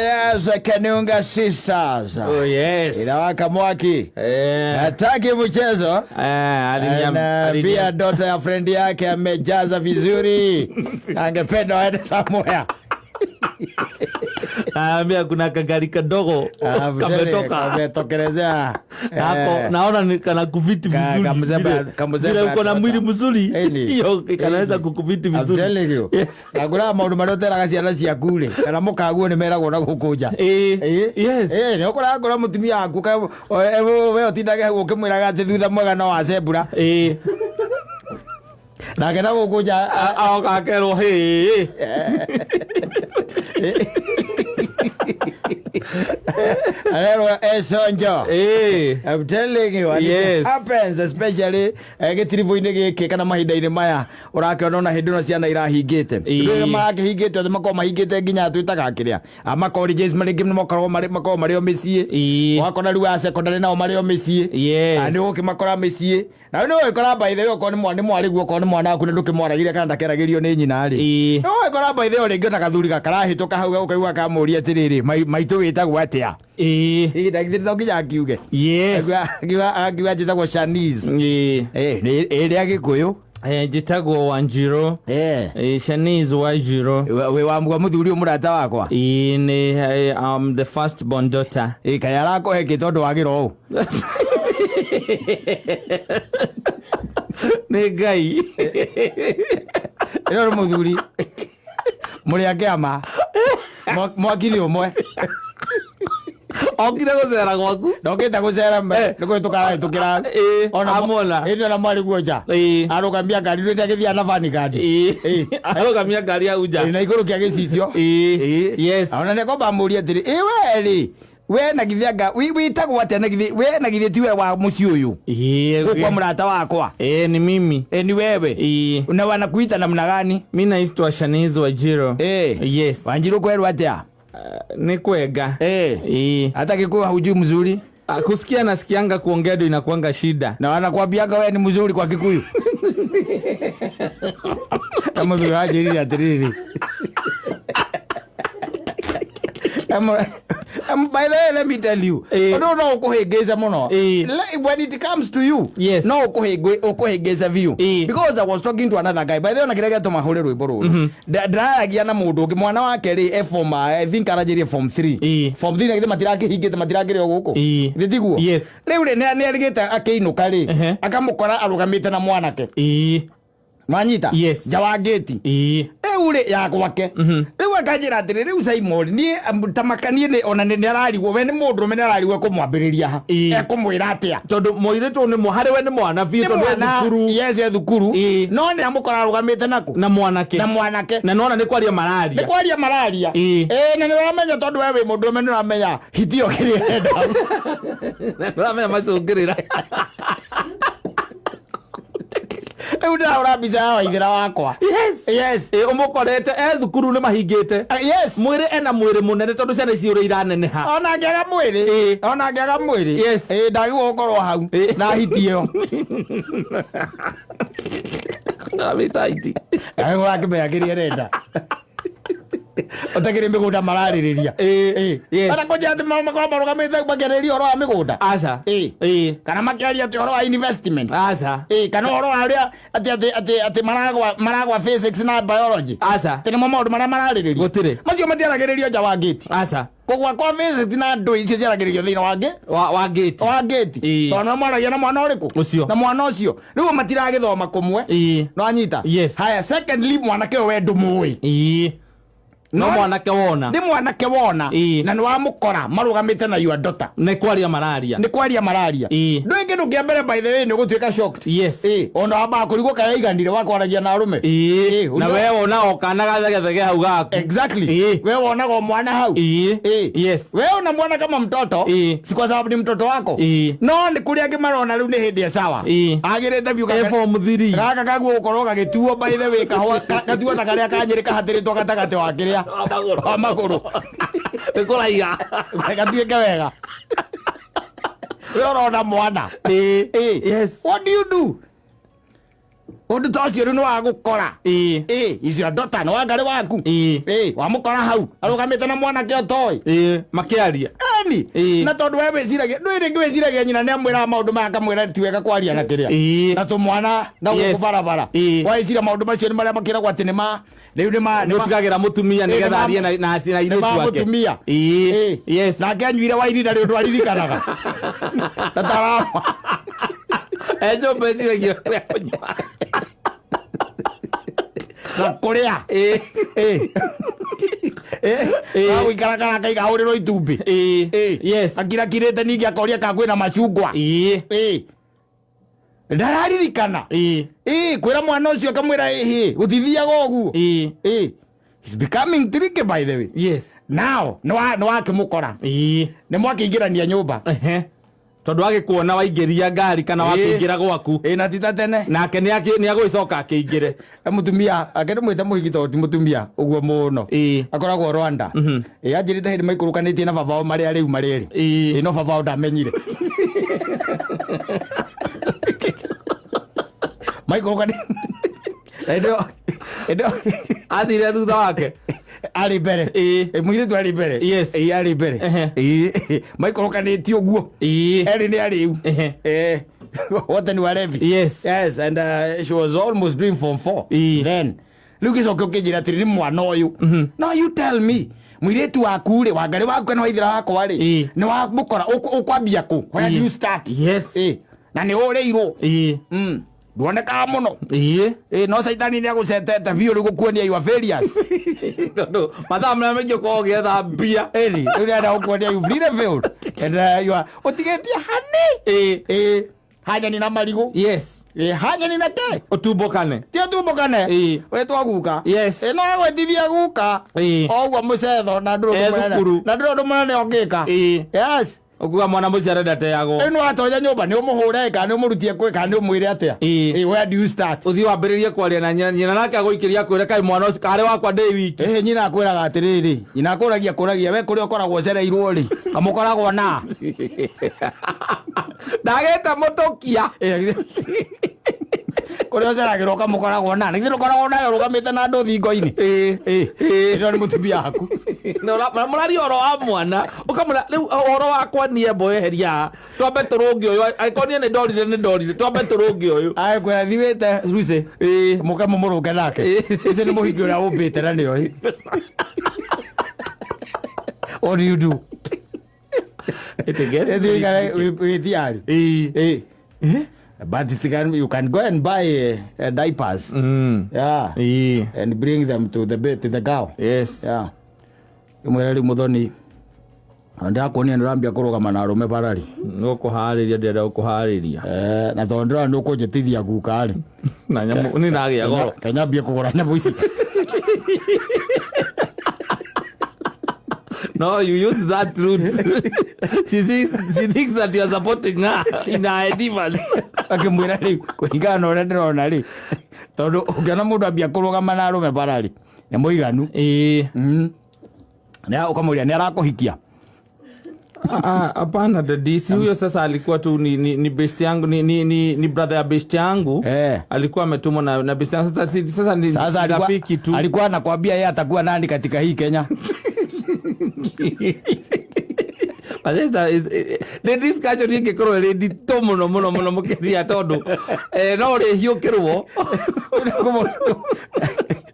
yes, Kanunga Sisters. Oh, yes. Inawaka mwaki. Eh, Hataki mchezo. eh, Anaambia dota ya friend yake amejaza vizuri. Angependa waende somewhere. Anaambia kuna kagari kadogo Alafu tena kametoka Kametokelezea. Nako, Eh. naona ni kana kufiti vizuri Kamzembe- kamzembe vile uko na atoka. mwili mzuri Ĩni. hiyo kanaweza Ĩni. kukufiti I'm vizuri. telling you. Yes. Ngũraga maũndũ marĩa ũteraga ciana ciaku rĩ kana mũkaguo nĩ meragwo na gũkũ nja. Eh, yes. Nĩ ũkoraga ngora mũtumia waku we ũtindage hau ũkĩmwĩraga atĩ thutha mwega no wacembura nake na gũkũ nja Akerwo hĩ arerwo econjo. I'm telling you, and Yes. it happens especially gĩtiribũ-inĩ gĩkĩ kana mahinda-inĩ maya ũrakĩona ona hĩndĩ ĩno ciana irahingĩte. Ĩĩ. Rĩrĩa marakĩhingĩte othe makoragwo mahingĩte nginya twĩtaga kĩrĩa ama colleges marĩngĩ nĩ makoragwo marĩ makoragwo marĩ o mĩciĩ. Ĩĩ. Ũgakora rĩu a secondary nao marĩ o mĩciĩ. Yes. Na nĩ ũgũkĩmakora mĩciĩ na rĩu nĩ ũgĩkora by the way okorwo nĩ mwana nĩ mwarĩguo okorwo nĩ mwana waku nĩ ndũkĩmwaragĩria kana ndakeragĩrio nĩ nyina rĩ. Ĩĩ. Nĩ ũgĩkora by the way rĩngĩ ona gathuri gakarahĩtũka hau ũkaigua kamũria atĩrĩrĩ maitũ wĩtagwo atĩa. Ĩĩ. Ndagithĩ to nginya akiuge. Yes. Akiuga njĩtagwo Shanice. Ĩĩ. Eh, nĩ ĩrĩa Gĩkũyũ. Eh, njĩtagwo Wanjirũ. Eh. Eh, Shanice Wanjirũ. Wĩ wa wa mũthuri ũyũ mũrata wakwa. Ĩĩ, nĩ the first born daughter. Ĩ kaĩ arakũhe kĩ tondũ wagĩra ũũ. Nĩ Ngai. Ĩno nĩ mũthuri. Mũrĩ a kĩama. Mwaki nĩ ũmwe. Okire gũcera gwaku. Ndokĩte gũcera nĩ kũhĩtũka arahĩtũkĩra. Ĩĩ, amona. Ĩĩ ona mwarĩ guo nja. Ĩĩ. Arũgamia ngari rĩrĩa agĩthiaga na vanguard. Ĩĩ. Arũgamia ngari hau nja. Ĩ, na igũrũ kĩa gĩcicio. Ĩĩ. Yes. Ona nĩ ngomba mũrie atĩrĩ, ĩ we rĩ, we na githĩ anga wĩtagwo atĩa na githĩ we na githĩ ti we wa mũciĩ ũyũ? Ĩĩ. Gũkũ kwa mũrata wakwa. Eh, ni mimi. Ĩ ni wewe. Ĩĩ. Na wanakuita namna gani? Mi naitwa Shanice Wanjirũ. Eh. Yes. Wanjiru kwerwo atĩa? Nĩ kwega. Eh. Ĩĩ. Hata Kikuyu haujui mzuri Ah, Kusikia nasikianga kuongea ndio inakuanga shida. na wanakwambianga we ni mzuri kwa Kikuyu. Na mũthuri wanjĩrire atĩrĩrĩ. By the way, let me tell you. Eh. Ũndũ ũyũ no ũkũhĩngĩca mũno. Eh. When it comes to you, Yes. no ũkũhĩngĩca biũ. Eh. Because I was talking to another guy. By the way, ona kĩrĩa gĩatũma hũre rwĩmbo rũrũ. Ndĩraragia na mũndũ ũngĩ mwana wake rĩ e form I think aranjĩrie form 3. Eh. Form 3 na githĩ matirakĩhingĩte matirakĩrĩ o gũkũ. Eh. Githĩ tiguo? Yes. Rĩu rĩ nĩ arĩgĩte akĩinũka rĩ Ehe. akamũkora arũgamĩte na mwanake. Ĩĩ. Nwanyita? Yes. Nja wa ngĩti. Ĩĩ. Rĩu rĩ ya gwake. Rĩu akanjĩra atĩrĩ rĩu Simon niĩ ta maka niĩ nĩ ona nĩ ararigwo we nĩ mũndũrũme nĩ ararigwo ekũmwambĩrĩria ha. Ĩĩ. Ekũmwĩra atĩa. Tondũ mũirĩtu ũyũ nĩ harĩ we nĩ mwana biũ Nĩ tondũ e mwana, thukuru yes e thukuru. Ĩĩ. No nĩ amũkora arũgamĩte nakũ? na mwanake. Na mwanake. Na nona nĩ kwaria Nĩ mararia. kwaria mararia. Ĩĩ. Ĩĩ na nĩ ũramenya tondũ we wĩ mũndũrũme nĩ ũramenya hiti ĩyo kĩrĩa ĩrenda. Ũramenya macũngĩrĩra. Rĩu ndĩrahũra mbica ya waithĩra wakwa. Yes. Yes. Ĩĩ, ũmũkorete e thukuru nĩ mahingĩte. Ah, Yes. Mwĩrĩ ena mwĩrĩ mũnene tondũ ciana ici ũrĩa iraneneha. Ona angĩaga mwĩrĩ. Ĩĩ. Ona angĩaga mwĩrĩ. Yes. Ĩĩ ndagĩrĩirwo gũkorwo hau. Ĩĩ. Na hiti ĩyo. Ndamĩta hiti. Agĩkorwo akĩmenya kĩrĩa ĩrenda. Ũtakĩrĩ mĩgũnda mararĩrĩria. Ĩĩ. Yes. Kana kũnjĩra atĩ makorwo marũgamĩte makĩarĩrĩria ũhoro wa mĩgũnda. Aca. Ĩĩ. Ĩĩ. Kana makĩaria atĩ ũhoro wa investment. Aca. Ĩĩ kana ũhoro wa ũrĩa atĩ atĩ atĩ atĩ maragwa physics na biology. Aca. Atĩ nĩmo maũndũ marĩa mararĩrĩria. Gũtirĩ. Macio matiaragĩrĩrio nja wa ngĩti. Aca. Kũgwa kwa physics na ndũ icio ciaragĩrĩrio thĩinĩ wa ngĩ Wa ngĩti. wa ngĩti. Ĩĩ. Tondũ nĩ mwaragia na mwana ũrĩkũ? Ũcio. Na mwana ũcio. Rĩu matiragĩthoma kũmwe. Ĩĩ. Nĩwanyita? Yes. Haya, secondly mwanake ũyũ we ndũmũĩ. Ĩĩ. No mwanake wona. Nĩ mwanake wona. Ĩĩ. Na nĩ wamũkora marũgamĩte na your daughter. Nĩ kwaria mararia. Nĩ kwaria mararia. Ĩĩ. Ndũĩ kĩndũ kĩa mbere by the way nĩ ũgũtuĩka shocked. Yes. Ĩĩ. Ona wambaga kũrigwo kana aiganire wa kwaragia na arũme. Ĩĩ. Ĩĩ, Na we wona o kana gathegethege hau gaku. Exactly. Ĩĩ. We wonaga o mwana hau. Ĩĩ. Ĩĩ. Yes. We una mwana kama mtoto. Ĩĩ. Si kwa sababu ni mtoto wako. Ĩĩ. No nĩ kũrĩ angĩ marona rĩu nĩ hĩndĩ ya sawa. Ĩĩ. Agĩrĩte biũ E form 3. Gaka kaguo gũkorwo gagĩtuo by the way kahũa gatuo ta karĩa ka Nyĩrĩ kahatĩrĩtwo gatagatĩ wa kĩrĩa wa magũrũ. Nĩ kũraiga. Gatuĩke wega. We ũrona mwana. Ĩĩ. Ĩĩ. Yes. What do you do? Ũndũ ta ũcio rĩu nĩ wagũkora. Ĩĩ. Ĩ, icio ndota nĩ wangarĩ waku. Ĩĩ. Ĩ, wamũkora hau arũgamĩte na mwanake ũtoĩ. Ĩĩ. Makĩaria. Eni. Ĩĩ. Na tondũ we wĩciragia, ndũĩ rĩngĩ wĩciragia nyina nĩ amwĩraga maũndũ maya akamwĩra ti wega kwaria na kĩrĩa. Ĩĩ. Na tũmwana na gũkũ Yes. barabara. Ĩĩ. Weciria maũndũ macio nĩ marĩa makĩragwo atĩ nĩ ma rĩu nĩ ma Nĩ ũtigagĩra mũtumia Ĩĩ, nĩgetha nĩ ma- arie na nĩ airĩtu ma ake. mũtumia. Ĩĩ. Ĩĩ. Yes. Nake anyuire wa irinda rĩ ũndũ aririkanaga. Na tarama. E nyũmba ĩciragia ũrĩa kũnyua. Na kũrĩa. Ĩĩ. Ĩĩ. Ĩĩ. Ĩĩ. Gũikara kana akaiga ahũrĩrwo itumbĩ. Ĩĩ. Ĩĩ. Yes. Akirakirĩte ningĩ akoria kana kwĩna macungwa. Ĩĩ. Ĩĩ. Ndararirikana. Ĩĩ. Ĩĩ, kwĩra mwana ũcio akamwĩra ĩhĩ, gũtithiaga ũguo. Ĩĩ. Ĩĩ. He's becoming tricky by the way. Yes. Now, nĩ wakĩmũkora. Ĩĩ. Nĩ mwakĩingĩrania nyũmba. Ehe. Tondũ agĩkuona waingĩria ngari kana Ĩĩ. wakĩingĩra gwaku Ĩĩ, na ti ta tene. nake nĩ agũgĩcoka akĩingĩre. Mũtumia ake ndĩmwĩte mũhiki tondũ ti mũtumia ũguo mũno. Ĩĩ. Akoragwo Rwanda. Ĩĩ, anjĩrĩte hĩndĩ maikũrũkanĩtie na baba wao marĩa rĩu marĩ erĩ. Ĩĩ. Ĩĩ, no baba wao ndamenyire. Maikũrũkanĩ hĩndĩ ĩyo Athire thutha wake. arĩ mbere. Ĩĩ. Ĩĩ, mũirĩtu arĩ mbere. Yes. Ĩĩ, arĩ mbere. Ehe. Ĩĩ, maikũrũkanĩtie ũguo. Ĩĩ. Erĩ nĩ arĩu. Ehe. Eh, wote ni walevi. Yes. Yes, and she was almost doing form 4. Ĩĩ. Then rĩu gĩcoke ũkĩnjĩra atĩrĩ nĩ mwana ũyũ. No you tell me mũirĩtu waku rĩ wangarĩ waku kana waithĩra wakwa rĩ Ĩĩ. nĩ wamũkora ũkwambia kũ? Where do Ĩĩ. you start? Yes. Ĩĩ. Na nĩ ũrĩirwo. Ĩĩ. Nduonekaga mũno. Ĩĩ. Ĩĩ, no caitani nĩ agũcetete biũ rĩu gũkuonia you are failures. Tondũ mathaa marĩa maingĩ ũkoragwo ũgĩetha mbia. Ĩni, rĩu nĩarenda gũkuonia you've really failed. And you are ũtigĩtie hani. Ĩĩ. Ĩĩ. Hanyani na marigũ. Yes. Ĩĩ, hanyani na kĩ? Ũtumbũkane. Ti ũtumbũkane. Ĩĩ. Wĩtwo guka. Yes. Ĩĩ, no egwĩtithia guka. Ĩĩ. O ũguo mũcetho na ndũrĩ E ũndũ mũnene. thukuru. Na ndũrĩ ũndũ mũnene ũngĩka. Ĩĩ. Yes. Ũkuga mwana mũciare ndateagwo. Rĩu nĩwatonya nyũmba nĩ ũmũhũre kana nĩ ũmũrutie kwĩ kana nĩ ũmwĩre atĩa. Ĩĩ. Ĩĩ, where do you start? Ũthiĩ wambĩrĩrie kwaria na nyina nyina nake agũikĩria akwĩre kaĩ mwana ũcio karĩ wakwa ndĩ wiki. Ĩhĩ nyina akwĩraga atĩrĩrĩ, nyina akũragia kũragia we kũrĩa ũkoragwo ũcereirwo rĩ, kamũkoragwo na. Ndagĩte mũtũkia. Ĩĩ, kũrĩa ũceragĩrwo kamũkoragwo na. Nĩ ũkoragwo nawe ũrũgamĩte na andũ thingo-inĩ. Ĩĩ. Ĩĩ. Ĩĩ. Ĩno nĩ mũtumia waku. Na mũraria ũhoro wa mwana ũkamwĩra rĩu ũhoro wakwa niĩ mbo eheria haha twambe tũrũnge ũyũ angĩkorwo niĩ nĩ ndorire nĩ ndorire twambe tũrũnge ũyũ. Aye kwĩra thiwĩte Lucy. Ĩĩ. Mũke mũmũrũnge nake. Ĩĩ. Lucy nĩ mũhiki ũrĩa ũmbĩte na nĩoĩ. What do you do? Ĩthiĩ wĩ tiari. Ĩĩ. Ĩĩ. But it can, you can go and buy diapers. Yeah. Ĩĩ. And bring them to the bed, to the girl. Yes. Yeah. Ĩmwĩre rĩu mũthoni ndĩrakuonia nĩ ũrambia kũrũgama na arũme barari. Nĩ ũkũharĩria ndĩrenda gũkũharĩria. Eh, na tondũ ndĩrona nĩ ũkũnjĩtithia guka rĩ. Na nyamũ nĩ ndagĩa goro. Kenya mbie kũgũra nyamũ ici. No, you use that route. She thinks that you are supporting her in her endeavors. Akĩmwĩra rĩu kũringana na ũrĩa ndĩrona rĩ tondũ ũngĩona mũndũ ambia kũrũgama na arũme barari nĩ mũiganu. Ĩĩ. Nĩ ũkamũria nĩ arakũhikia. Hapana dadi, si huyo sasa alikuwa tu ni best yangu ni brother ya best yangu. Eh. Alikuwa ametumwa na best yangu. Sasa si, sasa ni Sasa alikuwa, rafiki tu. alikuwa anakuambia yeye atakuwa nani katika hii Kenya. But this is nĩ discussion ĩngĩkorwo ĩrĩ nditũ mũno mũno mũno mũkĩria tondũ no ũrĩhiũkĩrwo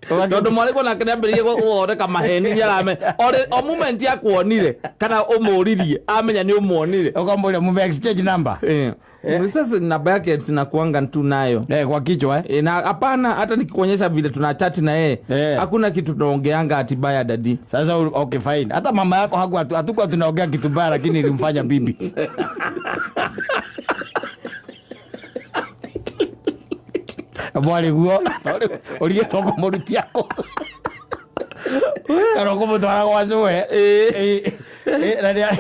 tondũ mwarĩguo nake nĩambĩrĩirie gũthondeka maheni nĩarame o moment akuonire kana ũmũririe amenya nĩ ũmuonire. Ukamwambia mume exchange number. Eh. Sasa namba yake sinakuanga tu nayo. Eh, kwa kichwa eh. E, na hapana hata nikikuonyesha vile tuna chat na yeye Eh. hakuna kitu tunaongeanga ati baya dadi. Sasa okay fine. Hata mama yako hakuwa hatukuwa tunaongea kitu baya lakini ilimfanya bibi. Mwari guo ũrigĩtwo kũmũrutia kũ kana ũkũmũtwara gwa cũwe. Na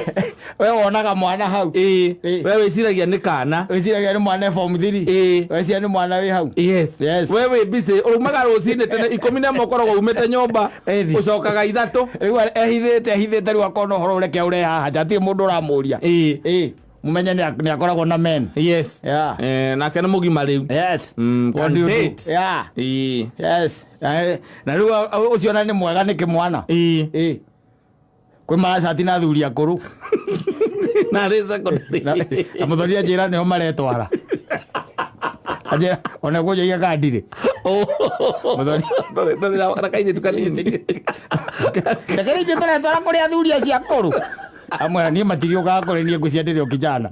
we wonaga mwana hau. Ĩĩ. Ĩĩ. We wĩciragia nĩ kana. Wĩciragia nĩ mwana e form 3. Ĩĩ. Wĩciragia nĩ mwana wĩ hau. Yes. Yes. We wĩ busy ũrumaga rũcinĩ tene 11 ũkoragwo umĩte nyũmba Ĩni. ũcokaga 3. Rĩu ehithĩte ehithĩte rĩu akona ũhoro ũreke ũre haha nja hatirĩ mũndũ ũramũria. Ĩĩ. Ĩĩ. Mumenye nĩ akoragwo na men. Yes. Yeah. Nake nĩ mũgima rĩu. Yes. Can What do you do? date. Yeah. Ĩĩ. Yes. Na rĩu ũcio ona nĩ mwega nĩ kĩmwana. Ĩĩ. Ĩĩ. Kwĩ maracati na athuri akũrũ. Na rĩ secondary. Na mũthoni anjĩra nĩo maretwara. Anjĩra ona kũnjĩia kandirĩ. Mũthoni. Ndũrĩ na kairĩtu kanini. Reke ithuĩ tũretwara kũrĩ athuri acio akũrũ. Amwĩra niĩ matigĩũkaga kũrĩ niĩ ngwĩciria ndĩrĩ o kijana.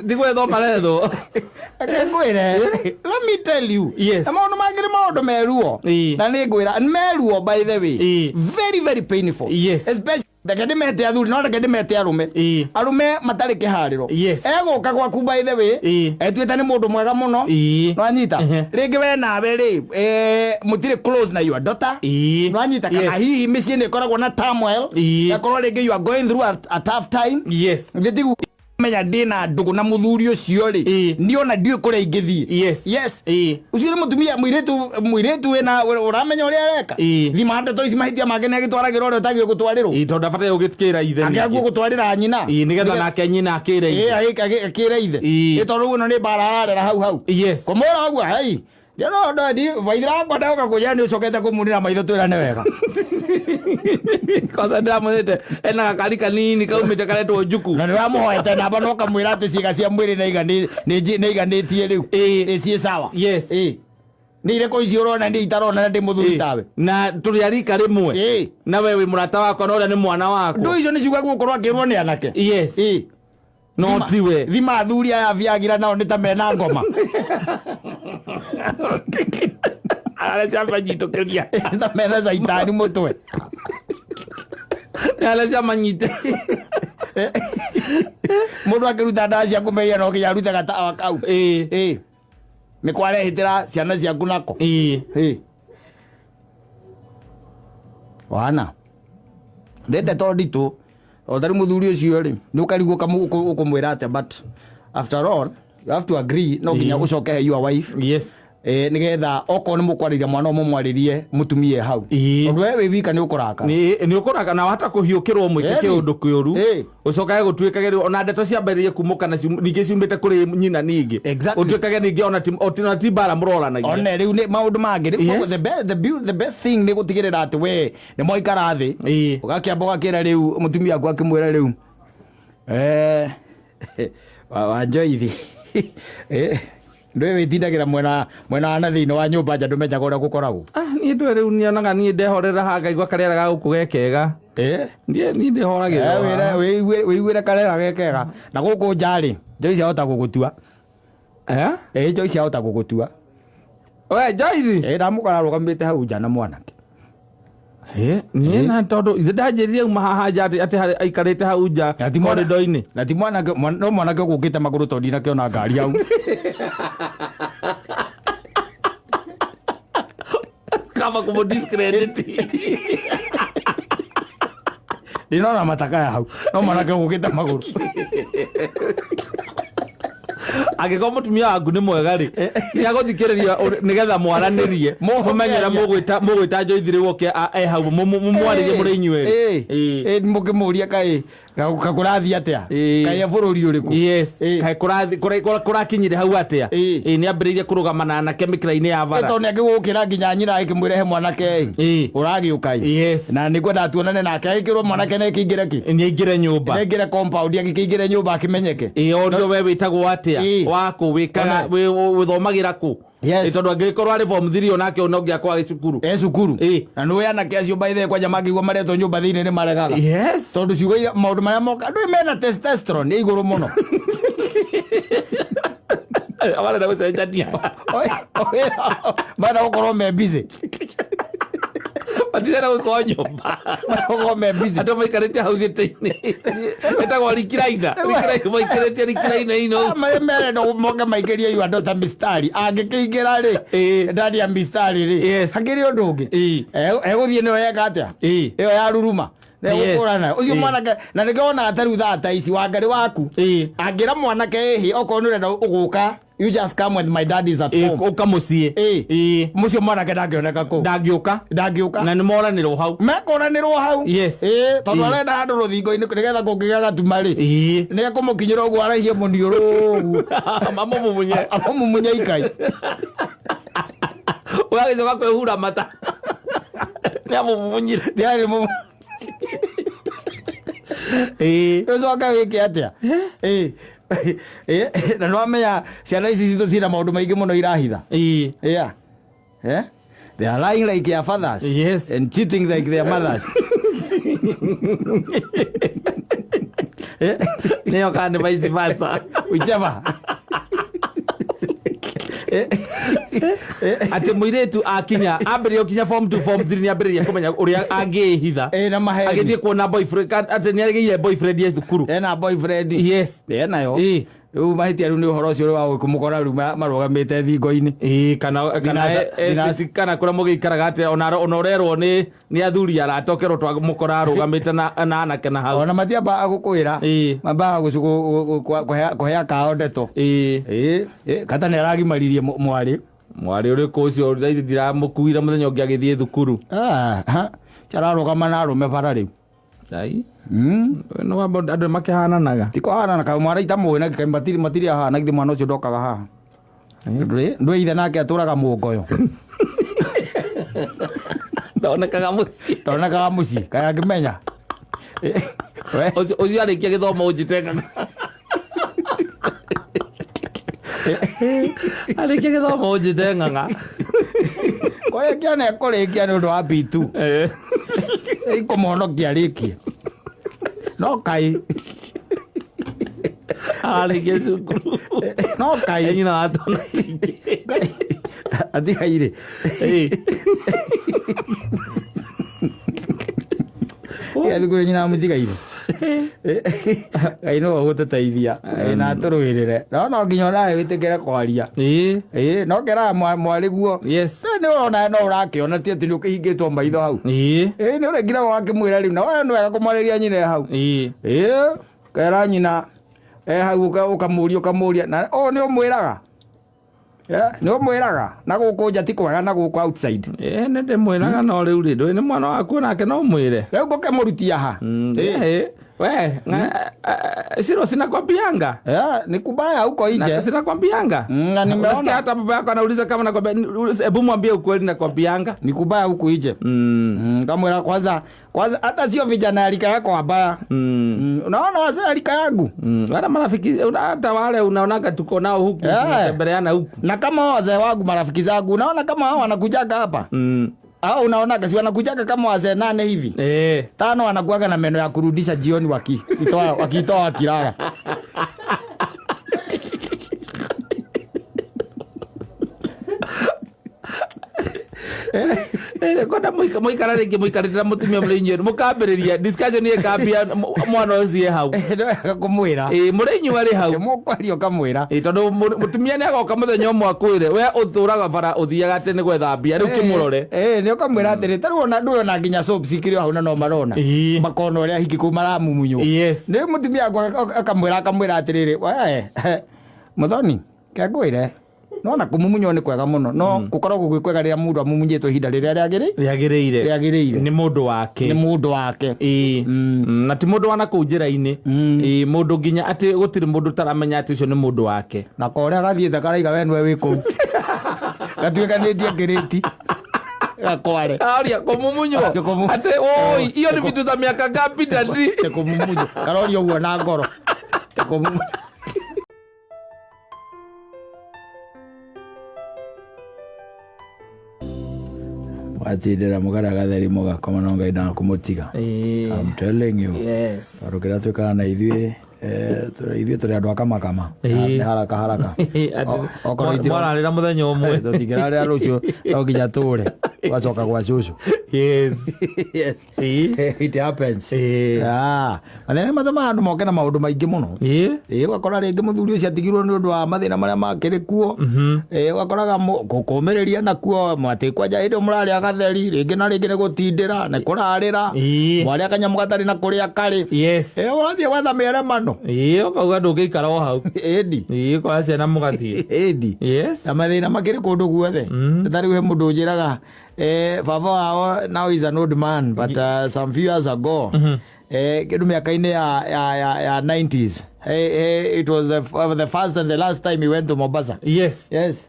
Ndigwethwo marethwo. Reke ngwĩre, let me tell you. Yes. Na maũndũ mangĩ nĩ maũndũ meruo. Ĩĩ. Na nĩ ngwĩra nĩ meruo by the way. Ĩĩ. Very very painful. Yes. Especially reke ndĩmete athuri no reke ndĩmete arũme. Ĩĩ. Arũme matarĩ kĩharĩro. Yes. Egũka gwaku by the way. Ĩĩ. Etuĩte nĩ mũndũ mwega mũno. Ĩĩ. Nwanyita. Ehe. Rĩngĩ we nawe rĩ, mũtirĩ close na your daughter. Ĩĩ. Nwanyita kana Yes. hihi mĩciĩ nĩ ĩkoragwo na turmoil. Ĩĩ. Gakorwo rĩngĩ you are going through a tough time. Yes. Gĩtigu menya ndĩna ndũgũ na mũthuri ũcio rĩ Ĩĩ. niĩ ona ndiũĩ kũrĩa ingĩthiĩ. Yes. Yes. Ĩĩ. Ũcio nĩ mũtumia mũirĩtu wĩna ũramenya ũrĩa areka. Ĩĩ. Thima ndeto ici mahĩtia make nĩ agĩtwaragĩra ũrĩa ũtagĩrĩirwo gũtwarĩrwo. Ĩĩ, tondũ ndabataire gũgĩkĩra ithe Akĩaguo ningĩ. gũtwarĩra nyina. Ĩĩ, nĩgetha nake nyina akĩre Ĩĩ, ithe. akĩre ithe. Ĩĩ. Ĩ tondũ rĩu ĩno nĩ mbara ararera hau hau. Yes. Kũmwĩra ũguo hei. Waithira wakwa ndoka kũnjĩra nĩ ũcokete kũmunĩra maitho twĩrane wega. Kwanza ndĩramwĩrĩte ena gakari kanini kaumĩte karetwo njuku. Na nĩ ũramũhoete namba na ũkamwĩra atĩ ciĩga cia mwĩrĩ nĩ iganĩtie rĩu. Ĩĩ. Nĩ ciĩ sawa. Yes. Ĩĩ. Nĩ irĩkũ icio ũrona niĩ itarona na ndĩ mũthuri tawe. Na tũrĩ a rika rĩmwe. Ĩĩ. Na we wĩ mũrata wakwa na ũrĩa nĩ mwana wakwa. Ndũ icio nĩ ciugagwo gũkorwo akĩrwo nĩ anake. Yes. Ĩĩ. No tiwe. Thima athuri aya biagira nao nĩ ta mena ngoma. Arĩa ciamanyitũkĩria. Nĩ ta mena caitani mũtwe. Arĩa ciamanyite. Mũndũ akĩruta ndawa cia kũmeria no nginya arute gatawa kau. Ĩĩ. Ĩĩ. Nĩ kwarehĩtĩra ciana ciaku nako. Ĩĩ. Ĩĩ. Wana. Nĩ ndeto nditũ. O tarĩ mũthuri ũcio rĩ, nĩ ũkarigwo ũkũmwĩra atĩa but after all you have to agree no nginya ũcoke he your wife. Yes. Nĩgetha okorwo nĩ mũkwarĩria mwana ũyũ mũmwarĩrie mũtumie hau. Ĩĩ. Tondũ we wĩ wika nĩ ũkũrakara. Nĩ ũkũraka na wahota kũhiũkĩrwo mwĩke Ĩni. kĩũndũ kĩũru. Ĩĩ. Ũcokage gũtuĩkage rĩu ona ndeto ciambĩrĩrie kumũka na ningĩ ciumĩte kũrĩ nyina ningĩ. Exactly. Ũtuĩkage ningĩ ona ti mbara mũroranagia. One rĩu nĩ maũndũ mangĩ. Rĩu Yes. the best thing nĩ gũtigĩrĩra atĩ we nĩ mwaikara thĩ. Ĩĩ. Ũgakĩamba ũgakĩra rĩu mũtumia waku akĩmwĩra rĩu wa Joyce. Ndũĩ wĩtindagĩra mwena wa na thĩinĩ wa nyũmba nja ndũmenyaga ũrĩa gũkoragwo. Niĩ ndũĩ rĩu nyonaga niĩ ndehorera haha ngaigua karĩera ga gũkũ ge kega. Niĩ ndĩhoragĩrĩra haha. Wĩiguĩre karĩera ge kega. Na gũkũ nja rĩ, Joyce ahota gũgũtua. Eh? Joyce ahota gũgũtua. We Joyce. Ndamũkora arũgamĩte hau nja na mwanake. Niĩ na tondũ ithe ndanjĩrire uma haha nja atĩ aikarĩte hau nja Na ti mwana- corridor-inĩ. Na ti mwanake, no mwanake ũgũkĩte magũrũ tondũ ndinakĩona ngari hau. Kama kũmũ discredit. Ndinona matakaya hau. No mwanake ũgũkĩte magũrũ. Angĩkorwo mũtumia waku nĩ mwega rĩ, nĩ agũthikĩrĩria nĩgetha mwaranĩrie. Mũmenye ũrĩa mũgwĩta Joyce rĩu oke e hau, mũmwarĩrie mũrĩ inyuĩ erĩ. Ĩĩ. Mũkĩmũria kaĩ kũrathiĩ atĩa? Ĩĩ. Kaĩ e bũrũri ũrĩkũ? Yes. Ĩĩ. Kaĩ kũrakinyire hau atĩa? Ĩĩ. Ĩĩ, nĩ ambĩrĩirie kũrũgama na anake mĩkĩra-inĩ ya bara. Tondũ nĩ angĩgũkĩra nginya nyina agĩkĩmwĩra he mwanake ĩ. Ĩĩ. Ũragĩũka ĩ. Yes. Na nĩngwenda tuonane nake agĩkĩrwo mwanake nĩ akĩingĩre kĩ? Nĩ aingĩre nyũmba. Nĩ aingĩre compound agĩkĩingĩre nyũmba akĩmenyeke. Ĩĩ, orio we wĩtagwo atĩa? Ĩĩ. Wakũ wĩkaga wĩthomagĩra kũ? Yes. Ĩĩ, tondũ angĩgĩkorwo arĩ form 3 onake no nginya akorwo arĩ cukuru. E cukuru. Ĩĩ. Na nĩũĩ anake acio by the way kwanja mangĩigua maretwo nyũmba thĩinĩ nĩ maregaga. Yes. Tondũ ciugo iria maũndũ marĩa moka ndũĩ mena testosterone ĩ igũrũ mũno. Marenda gũcenjania. Marenda gũkorwo me busy. Matirenda gũkorwo nyũmba. Marenda gũkorwo me busy. Andũ maikarĩte hau gĩtĩ-inĩ. Ĩtagwo rikiraina. Maikarĩte rikiraina ino. Marĩa merenda moke maikĩrie yu andũ ta mistari. Angĩkĩingĩra rĩ, Ĩĩ. ndani ya mistari rĩ, Yes. hakĩrĩ ũndũ ũngĩ. Ĩĩ. Egũthiĩ nĩyo yeka atĩa? Ĩĩ. Ĩyo ya ruruma. Yes. Nĩegũkũrana ũcio Ĩĩ. mwanake, na nĩkĩo wonaga ta rĩu thaa ta ici Wangari waku Ĩĩ. angĩra mwanake ĩhĩ, okorwo nĩ ũrenda ũgũka, you just come when my dad is at Ĩĩ, home. ũka mũciĩ. Ĩĩ. Ĩĩ. Mũcio mwanake ndangĩoneka kũu. Ndangĩũka. Ndangĩũka. Na nĩ moranĩrwo hau. Mekũranĩrwo hau. Yes. Ĩĩ, tondũ Ĩĩ. arenda handũ rũthingo-inĩ nĩgetha kũngĩgĩa gatuma rĩ, Ĩĩ. nĩ ekũmũkinyĩra ũguo araihie mũniũrũ ũguo. Mamũmumunye. Amũmumunye ikai. Ũgagĩcoka kwĩhura mata nĩ amũmumunyire. Ndiarĩ mũmu. Ĩĩ. Ũcoke wĩke atĩa? Ĩĩ. Ĩĩ, na nĩwamenya ciana ici citũ ciĩna maũndũ maingĩ mũno irahitha. Ĩĩ. Yeah. Yeah. They are lying like their fathers. Yes. And cheating like their mothers. Nĩyo kana nĩ vice versa. Whichever. Atĩ mũirĩtu akinya ambĩrĩria gũkinya form 2, form 3, nĩ ambĩrĩria kũmenya ũrĩa angĩĩhitha. Ĩĩ, na maheni. Agĩthiĩ kuona boyfriend atĩ nĩ agĩire boyfriend ye thukuru. Ena boyfriend. Yes. Ena yo. Ĩĩ. Rĩu mahĩtia rĩu nĩ ũhoro ũcio rĩu wa kũmũkora rĩu marũgamĩte thingo-inĩ. Ĩĩ, kana estate kana kũrĩa mũgĩikaraga atĩ ona ũrerwo nĩ athuri arata ũkerwo twamũkora arũgamĩte na anake na hau. Ona matiambaga gũkwĩra. Ĩĩ. Mambaga kũhea kao ndeto. Ĩĩ. Ĩĩ, ĩĩ, kata nĩ aragimaririe mwarĩ. Mwarĩ ũrĩkũ ũcio ndaithe ndiramũkuire mũthenya ũngĩ agĩthiĩ thukuru. Ah, ha. Cararũgama na arũme bara rĩu. Ai. No andũ makĩhananaga. Ti kũhanana kaĩ mwana itamũĩ na kaĩ matirĩ ahana githĩ mwana ũcio ndokaga haha. Ndũĩ ithe nake atũraga mũngoyo. Ndonekaga mũciĩ. Ndonekaga mũciĩ kaĩ angĩmenya. We. Ũcio arĩkia gĩthomo ũnjĩte ng'ang'a. Arĩkia gĩthomo ũnjĩte ng'ang'a. Kũrĩkia nĩ ekũrĩkia nĩ ũndũ wa P2. Ikũmũhonokia arĩkie. No kaĩ. Arĩkia cukuru. No kaĩ. Nyina wa twana. Atigaire. Ya thukuru nyina amũtigaire. Ngai no agũtũteithia. Na atũrũĩrĩre. No no nginya onawe wĩtĩkĩre kwaria. Ĩĩ. Ĩĩ, no keraga mwarĩ guo. Yes. Nĩ ũrona no ũrakĩona ti atĩ nĩ ũkĩhingĩtwo maitho hau. Ĩĩ. Ĩĩ, nĩ ũrengiraga wakĩmwĩra rĩu na we nĩ wega kũmwarĩria nyina e hau. Ĩĩ. Ĩĩ, kera nyina e hau ũkamũria na ũũ nĩ ũmwĩraga. Nĩ ũmwĩraga na gũkũ nja ti kwega na gũkũ outside. Ĩĩ, nĩ ndĩmwĩraga no rĩu rĩ ndũĩ nĩ mwana waku nake no ũmwĩre. Rĩu ngũkĩmũrutia ha? Ĩĩ. We, siro sinakwambianga. Ni kubaya huko nje. Sinakwambianga. Na nimeona. Unasikia hata baba yako anauliza kama nakwambia, hebu mwambie ukweli nakwambianga. Ni kubaya huku nje. Kamwira kwanza hata sio vijana ya rika yako wabaya. Unaona wazee ya rika yangu. Wala marafiki hata wale unaonaga tuko nao huku tunatembeleana huku. Na kama wazee wangu marafiki zangu unaona kama hao wanakujaga hapa. Hao unaonaga si wanakujaga kama wazee 8 hivi. 5 wanakuaga na meno ya kurudisha jioni wakitoa wakilala. Kwenda mũikara rĩngĩ mũikarĩte na mũtumia mũrĩ inyuĩ mũkambĩrĩria discussion ĩkambia mwana ũcio e hau. Nĩ wega kũmwĩra. Ĩĩ, mũrĩ inyuĩ arĩ hau. Mũkwaria ũkamwĩra. Ĩĩ, tondũ mũtumia nĩ agoka mũthenya ũmwe akwĩre we ũtũraga bara ũthiaga atĩ nĩ gwetha mbia rĩu kĩmũrore. Ĩĩ, nĩ ũkamwĩra atĩrĩ ta rĩu ona ndũĩ ona nginya soap cikĩrĩ o hau na no marona. Makona ũrĩa hiki kũu maramumunywo. Yes. Nĩ mũtumia wakwa akamwĩra atĩrĩrĩ, we Muthoni, ke ngwĩre. No na kũmumunywo nĩ kwega mũno no gũkoragwo gwĩ kwega rĩrĩa mũndũ amumunyĩtwo ihinda rĩrĩa rĩagĩrĩire. Rĩagĩrĩire. Nĩ mũndũ wake. Nĩ mũndũ wake. Ĩĩ. Na ti mũndũ wa na kũu njĩra-inĩ. Ĩĩ, mũndũ nginya atĩ gũtirĩ mũndũ ũtaramenya atĩ ũcio nĩ mũndũ wake. Na korĩa gathiĩte karaiga we nĩwe wĩ kũu. Gatuĩkanĩtie ngĩrĩti. Gakware. Kaoria kũmumunywo. Atĩ oi, hiyo ni vitu za miaka ngapi daddy? Te kũmumunywo. Karoria ũguo na ngoro. Te kũmumunywo. Watindĩra mũgara gatheri mũgakoma no Ngai ndakũmũtiga. I'm telling you. Yes. Tondũ kĩrĩa twĩkaga na ithuĩ, ithuĩ tũrĩ andũ a kamakama. Nĩ haraka haraka. Okorwo Mwararĩra mũthenya ũmwe. Tũtingĩrarĩra rũciũ no nginya tũre. Ũgacoka gwa cũcũ. Yes. Yes. Ĩĩ. It happens. Ĩĩ. Ah, mathĩna nĩ matũmaga andũ moke na maũndũ maingĩ mũno. Ĩĩ. Ĩĩ, ũgakora rĩngĩ mũthuri ũcio atigirwo nĩ ũndũ wa mathĩna marĩa makĩrĩ kuo. Ĩĩ, ũgakoraga kũmĩrĩria nakuo atĩ kwanja hĩndĩ ĩyo mũrarĩa gatheri, rĩngĩ na rĩngĩ nĩ gũtindĩra, nĩ kũrarĩra, Ĩĩ. mwarĩa kanyamũ gatarĩ na kũrĩa karĩ. Yes. Ĩĩ, ũrathiĩ gwetha mĩeremano. Ĩĩ, ũkauga ndũngĩikara o hau. Ĩndi. Ĩĩ, ũkoya ciana mũgathiĩ. Ĩndi. Yes. Na mathĩna makĩrĩ kũndũ guothe. Ta rĩu he mũndũ ũnjĩraga, baba wao now is an old man, but some few years ago, kĩndũ mĩaka-inĩ ya 90s, it was the first and the last time he went to Mombasa. Yes. Yes.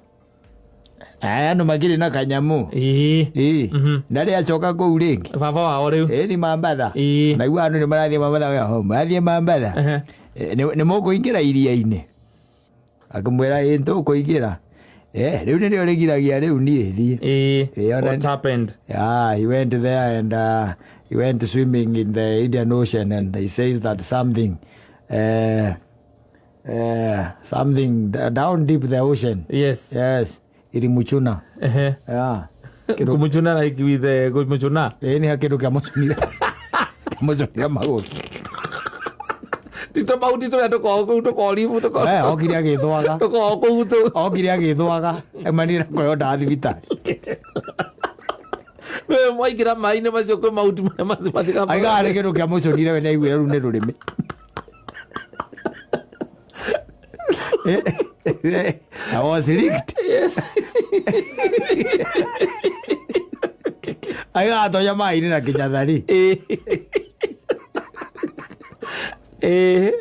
Aya andũ makĩrĩ na kanyamu. Ĩĩ. Ĩĩ. Ndarĩ acoka kũu rĩngĩ. Baba wao rĩu. Ĩĩ, ni Mambatha. Ĩĩ. Naigua andũ nĩ marathiĩ Mambatha, marathiĩ Mambatha. Ehe. Nĩ mũkũingĩra iria-inĩ? Akĩmwĩra, ĩĩ nĩtũkũingĩra. Rĩu nĩrĩo rĩgiragia rĩu niĩ thiĩ. Ĩĩ. Ĩĩ, ona- What happened? Yeah, he went there and he went swimming in the Indian Ocean, and he says that something something down deep the ocean. Yes. Yes, ilimuchuna. Ehe. Yeah. Kumuchuna like with the kumuchuna. Ĩĩ, nĩ kĩndũ kĩamũcunire. Kĩamũcunire magũrũ. Ti tũmahuti tũrĩa tũkoragwo kũu tũkoribu tũkoragwo Okire agĩthwaga. tũkoragwo kũu tũ. Okire agĩthwaga. Aimanire kũheo ndawa thibitarĩ. Nĩwe mwaingĩra maĩ-inĩ macio kwĩ mahuti marĩa mathikaga. Aigaga nĩ kĩndũ kĩamũcũnire we nĩaiguire rĩu nĩ rũrĩmĩ. I was licked. Yes. Aigaga atonya maĩ-inĩ na kĩnyathari. Ĩĩ. Ĩĩ.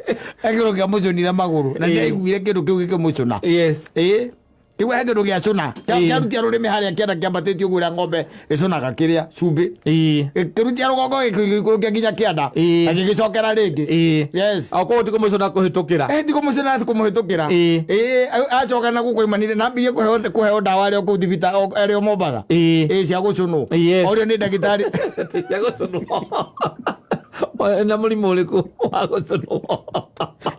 He kĩndũ kĩamũcũnire magũrũ na nĩaiguire kĩndũ kĩu gĩkĩmũcũna. Yes. Ĩĩ. Kĩu he kĩndũ gĩacũna. Ĩĩ. Kĩarutia rũrĩmĩ harĩa kĩanda kĩambatĩtio ũguo ũrĩa ng'ombe ĩcũnaga kĩrĩa cumbĩ. Ĩĩ. Gĩkĩrutia rũgongo gĩkĩikũrũkia nginya kĩanda. Ĩĩ. Na gĩgĩcokera rĩngĩ. Ĩĩ. Yes. O koguo ti kũmũcũna kũhĩtũkĩra. Ti kũmũcũna ti kũmũhĩtũkĩra. Ĩĩ. Ĩĩ, acoka na gũkũ aimanire na ambirie kũheo ndawa arĩ o kũu thibitarĩ arĩ o Mombatha. Ĩĩ. Ĩĩ, cia gũcũnwo. Yes. Orio nĩ ndagĩtarĩ. Cia gũcũnwo. Na mũrimũ ũrĩkũ wa gũcũnwo?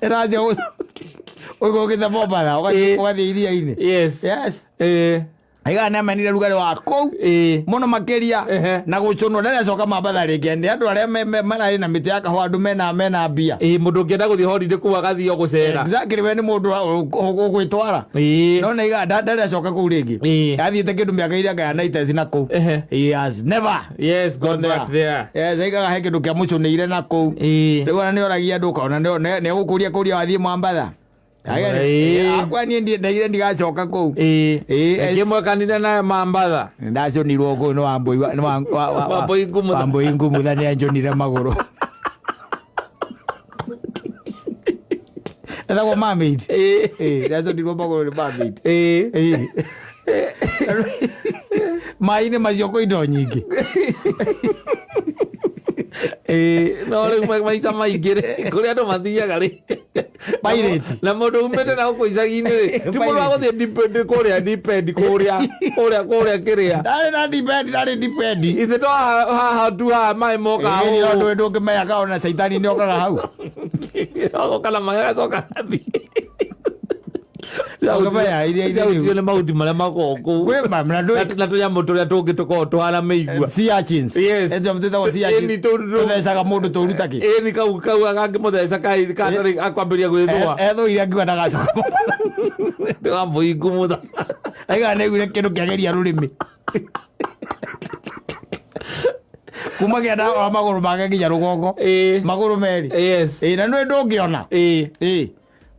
Ĩranjia gũcũnwo. Ũikũrũkĩte Mombatha Ĩĩ. ũgathiĩ iria-inĩ. Yes. Yes. Ĩĩ. Aigaga nĩamenire rugarĩ wa kũu Ĩĩ. mũno makĩria Ehe. na gũcũnwo ndarĩ acoka Mambatha rĩngĩ. Nĩ andũ arĩa mararĩ na mĩtĩ ya kahũa, andũ mena mbia. Ĩĩ, mũndũ ũngĩenda gũthiĩ holiday kũu agathiĩ o gũcera. Exactly, we nĩ mũndũ ũgwĩtwara. Ĩĩ. No nĩ aigaga ndarĩ acoka kũu rĩngĩ. Ĩĩ. Athiĩte kĩndũ mĩaka ĩrĩa anga ya 90s na kũu. Ehe. He has never Yes, gone gone back there. Yes, aigaga he kĩndũ kĩamũcũnĩire na kũu. Ĩĩ. Rĩu ona nĩoragia andũ ũkona nĩegũkũria kũria wathiĩ Mwambatha. Ĩĩ. Akwa niĩ ndaigire ndigacoka kũu. Ĩĩ. Ĩĩ. Ĩkĩmwekanire na Mambatha. Ndacũnirwo kũu nĩ Wambũi nĩ Wambũi Ngumutha. Wambũi Ngumutha nĩanjũnire magũrũ. Etagwo mermaid. Ĩĩ. Ĩĩ, ndacũnirwo magũrũ nĩ mermaid. Ĩĩ. Ĩĩ. Maĩ-inĩ macio kwĩ indo nyingĩ. Ĩĩ, no rĩu maita maingĩ rĩ, kũrĩa andũ mathiaga rĩ, Pirate. na mũndũ umĩte na gũkũ icagi-inĩ rĩ, ti mũndũ wa gũthiĩ deep end kũrĩa deep end kũrĩa kũrĩa kũrĩa kĩrĩa. Ndarĩ na deep end, ndarĩ deep end. Ithe to haha tu haha maĩ moka Ĩĩ, no ndũĩ ndũngĩmenya kana ona caitani nĩokaga hau. Ogoka na maĩ agacoka agathiĩ. Ũngĩmenya iria irĩ rĩu. Ciahutirio nĩ mahuti marĩa makoragwo kũu. Kwĩ ma- na ndũĩ- Na tũnyamũ tũrĩa tũngĩ tũkoragwo tũhana mĩigua. Sea urchins. Yes. Ĩtio mtĩtagwo sea Ĩni urchins. Tũthecaga mũndũ tũruta kĩ? Ĩni kau kau gangĩmũtheca katarĩ akwambĩrĩria gwĩthũa. Ethũire akiuga ndagacoka. Wambũi Ngumutha. Aigaga nĩaiguire kĩndũ kĩageria rũrĩmĩ. Kuma kĩanda wa magũrũ make nginya rũgongo. Ĩĩ. Magũrũ merĩ. Yes. Ĩĩ, na ndũĩ ndũngĩona. Ĩĩ. Ĩĩ.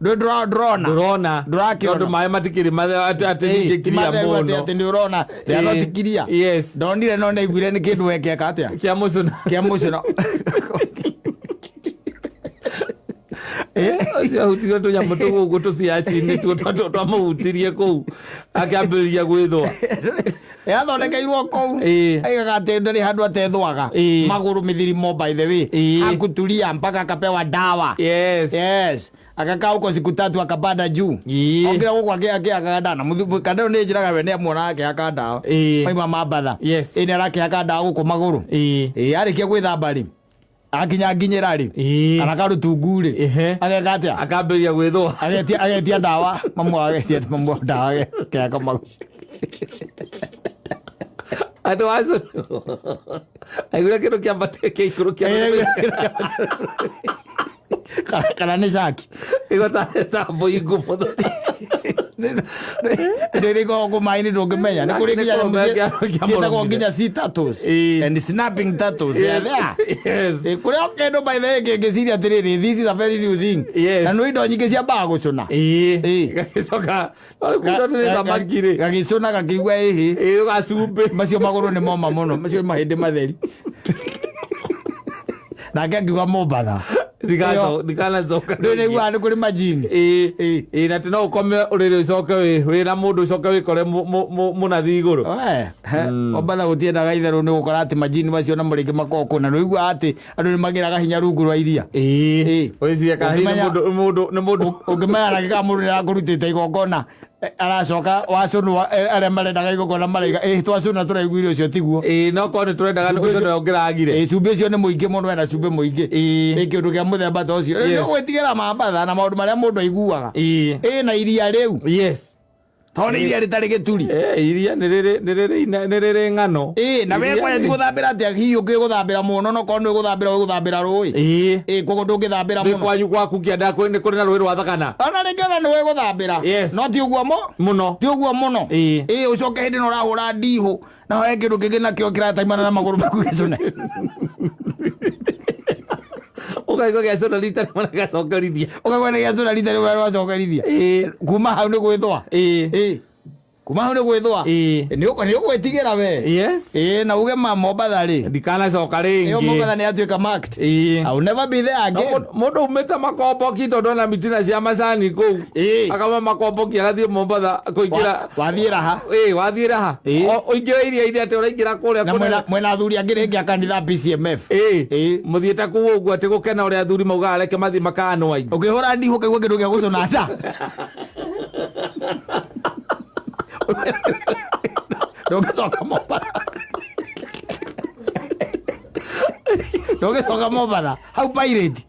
Ndũĩ ndũrona. Ndũrona. Ndũrakĩona. Tondũ maĩ matikĩrĩ atĩ Ĩĩ, ningĩ ti kiria matheru atĩ mũno. atĩ nĩ ũrona. Rĩatho ti kiria. Yes. Ndonire no ndaiguire nĩ kĩndũ wekeka atĩa. Kĩa mũcũna. Kĩa mũcũna. Ahutirio tũnyamũ tũgũkũ tũciaci-inĩ tuo twamũhutirie kũu akĩambĩrĩria gwĩthũa. Yathondekeirwo kũu. Ĩĩ. Aigaga atĩ ndarĩ handũ atethũaga. Ĩĩ. Magũrũ mĩthirimo by the way. Ĩĩ. Hakutulia mpaka akapewa dawa. Yes. Yes. Akakaa huko siku tatu akapanda juu. Ĩĩ. Okire gũkũ akĩhakaga ndawa. Na kandeo nĩ njĩraga we nĩamuonaga akĩhaka ndawa. Ĩĩ. Maima Mambatha. Yes. Ĩĩ nĩarakĩhaka ndawa gũkũ magũrũ. Ĩĩ. Ĩĩ, arĩkia gwĩthamba rĩ, akinya nginyĩra rĩ, Ĩĩ. kana karutungu rĩ, Ehe. ageka atĩa? Akambĩrĩria gwĩthũa. Agetia ndawa, mamu agetia mamu ndawa akĩhaka magũrũ. Andå acio aiguire kä ndå kä ambatie kä ikå rå Kana nä caki. Kä tambo ingå må Ndä kå maä-inä ndå ngä menya nä kå rä nginya Nĩ kũrĩ nyamũ kĩa ciätagwo mũrũmire. nginya sea turtles Ĩĩ. and snapping turtles. They are there. Yes. Ĩ, kũrĩa kĩndũ by the way kĩngĩciria atĩrĩrĩ, this is a very new thing. Yes. Na nĩ indo nyingĩ ciambaga gũcũna. Ĩĩ. Ĩĩ. Gagĩcoka no rĩu nĩ thamaki rĩ. Gagĩcũna gakĩigua ĩhĩ. Ĩĩ gacumbĩ. Macio magũrũ nĩ moma mũno, macio nĩ mahĩndĩ matheri. Nake akiuga Mombatha Ndikanacoka. Rĩu nĩiguaga nĩ kũrĩ majini. Ĩĩ. Ĩĩ. Ĩĩ na atĩ no ũkome ũrĩrĩ ũcoke wĩ na mũndũ ũcoke wĩkore mũnathi igũrũ. We, Mombatha gũtiendaga itherũ nĩ gũkora atĩ majini macio namo rĩngĩ makoragwo kũu na nĩ ũiguaga atĩ andũ nĩ magĩraga hinya rungu rwa iria. Ĩĩ. Ĩĩ. Wĩcirie kana hihi nĩ Ũngĩmenya- mũndũ nĩ mũndũ Ũngĩmenya nake kana mũndũ nĩarakũrutĩte igongona, aracoka wacũnwo, arĩa marendaga igongona maraiga ĩ twacũna tũraiguire ũcio tiguo. Ĩĩ no korwo nĩ tũrendaga ũcio nĩwe ũngĩragire. Ĩ, cumbĩ ũcio nĩ mũingĩ mũno, ena cumbĩ mũingĩ. Ĩĩ. Ĩ, kĩndũ kĩa mũthemba ta ũcio. Rĩu Yes. nĩ gwĩtigĩra Mambatha na maũndũ marĩa mũndũ aiguaga. Ĩĩ. Ĩ, na iria rĩu Yes. tondũ nĩ iria rĩtarĩ gĩturi. Iria nĩ rĩrĩ ng'ano. Ĩ, na we Iria kwanja ti gũthambĩra atĩa hihi ũngĩgũthambĩra mũno no korwo nĩ ũgũthambĩra ũgũthambĩra rũĩ. Ĩĩ. Ĩ, koguo ndũngĩthambĩra Nĩ mũno. kwanyu gwaku kĩanda nĩ kũrĩ na rũĩ rwa Thakana. Ona rĩngĩ ona nĩ wĩgũthambĩra. Yes. No ti ũguo mo Mũno. ti ũguo mũno. Ĩĩ. Ĩ, ũcoke hĩndĩ ĩno ũrahũra ndihũ na he kĩndũ kĩngĩ nakĩo kĩrataimana na magũrũ maku gĩcũne. Ũkaigua gĩacũna rita rĩmwe na gĩgacokerithia. Ũkaigua nĩ gĩacũna rita rĩmwe rwacokerithia. Ĩĩ. Kuma hau nĩ gwĩthũa. Ĩĩ. Ĩ, kuma hau nĩ gwĩthũa. Ĩĩ. Nĩ ũgwĩtigĩra we. Yes. Ĩ, na uge ma Mombatha rĩ Ndikanacoka ĩyo rĩngĩ. Mombatha nĩ yatuĩka marked. Ĩĩ. I will never be there No again. Mũndũ umĩte makomboki tondũ ena mitina cia macani kũu. Ĩĩ. Akauma makomboki agathiĩ Mombatha kũingĩra. Wathiĩ raha. Ĩĩ wathiĩ raha. Ĩĩ. Ũingĩre iria-inĩ atĩ ũraingĩra kũrĩa Na kũnene. mwena athuri angĩ rĩngĩ a kanitha PCMF. Ĩĩ. Ĩĩ. Mũthiĩte kũu ũguo atĩ gũkena ũrĩa athuri maugaga reke mathiĩ makanwo aingĩ. Ũkĩhũra ndihũ ũkaigua kĩndũ gĩa gũcũna nda. Ndũngĩcoka Mombatha. Ndũngĩcoka Mombatha hau pirate.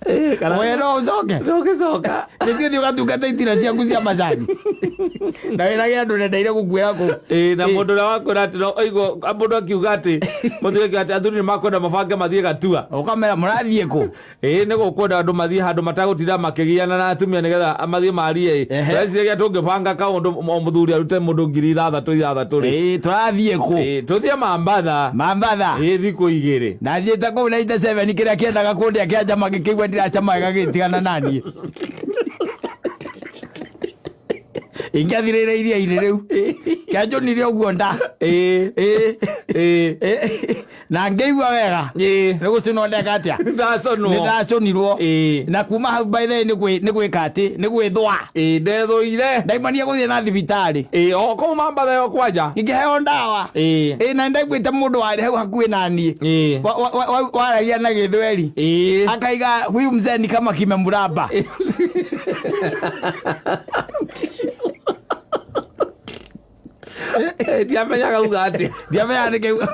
We no ũcoke. Ndũngĩcoka. Nĩthiĩ thiĩ ũgatungata itira ciaku cia macani na wĩrage andũ nendaire gũkuĩra kũu. Ĩĩ na Ĩĩ. mũndũ ũrĩa wakwĩra atĩ no oigwo mũndũ akiuga atĩ mũthuri akiuga atĩ athuri nĩ makwenda mabange mathiĩ gatua. Ũkamera mũrathiĩ kũ. Ĩĩ nĩ gũkwenda andũ mathiĩ handũ matagũtinda makĩgiana na atumia nĩgetha mathiĩ marie. Ehe. Weciria tũngĩbanga kaũndũ o mũthuri arute mũndũ 6,000 6,000 rĩ. Ĩĩ tũrathiĩ kũ. Ĩĩ tũthiĩ Mambatha. Mambatha. Ĩĩ thikũ igĩrĩ. Ndathiĩte kũu na ita seven kĩrĩa kĩendaga kũndĩa kĩanjama gĩkĩigua ndiracama gĩgĩtigana naniĩ. Ingĩathirĩire iria-inĩ rĩu kĩanjũnire ũguo nda. Ĩĩ. Ĩĩ. Ĩĩ. Ĩĩ. Na ngĩigua wega Ĩĩ. nĩ gũcũnwo ndeka atĩa. Ndacũnwo. Nĩ ndacũnirwo. Ĩĩ. Na kuma hau by the way nĩ gwĩka atĩ nĩ gwĩthũa. Ĩĩ ndethũire. Ndaimania gũthiĩ na thibitarĩ. Ĩĩ o kũu Mambatha yo kwanja. Ngĩheo ndawa. Ĩĩ. Ĩĩ na nĩndaiguĩte mũndũ warĩ hau hakuhĩ naniĩ. Ĩĩ. Waragia na gĩthweri. Ĩĩ. Akaiga huyu mzee ni kama kimemramba. Ndiamenyaga uga atĩa. Ndiamenyaga nĩkĩ.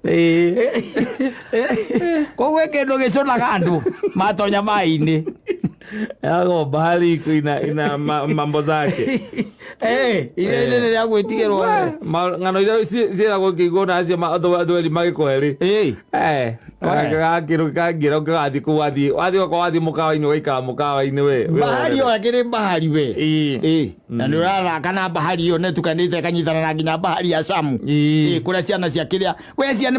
Ĩĩ. Koguo kĩndũ gĩcũnaga andũ matonya maĩ-inĩ. Yago bahari iko ina mambo zake. Ĩĩ, iria-inĩ nĩ rĩa gwĩtigĩrwo. Ng'ano iria ciĩragwo ngĩigwo na acio athweri magĩkũhe rĩ. Ĩĩ. Eh, gakĩrũ kangĩra ũgathiĩ kũu wathiĩ wathiĩ okorwo wathiĩ mũkawa-inĩ ũgaikara mũkawa-inĩ we. Bahari ĩyo ĩkĩrĩ bahari we. Ĩĩ. Ĩĩ. Na nĩ ũrathaka na bahari ĩyo nĩtukanĩte ĩkanyitana na nginya bahari ya Shamu. Ĩĩ. Ĩĩ, kũrĩa ciana cia kĩrĩa we ciana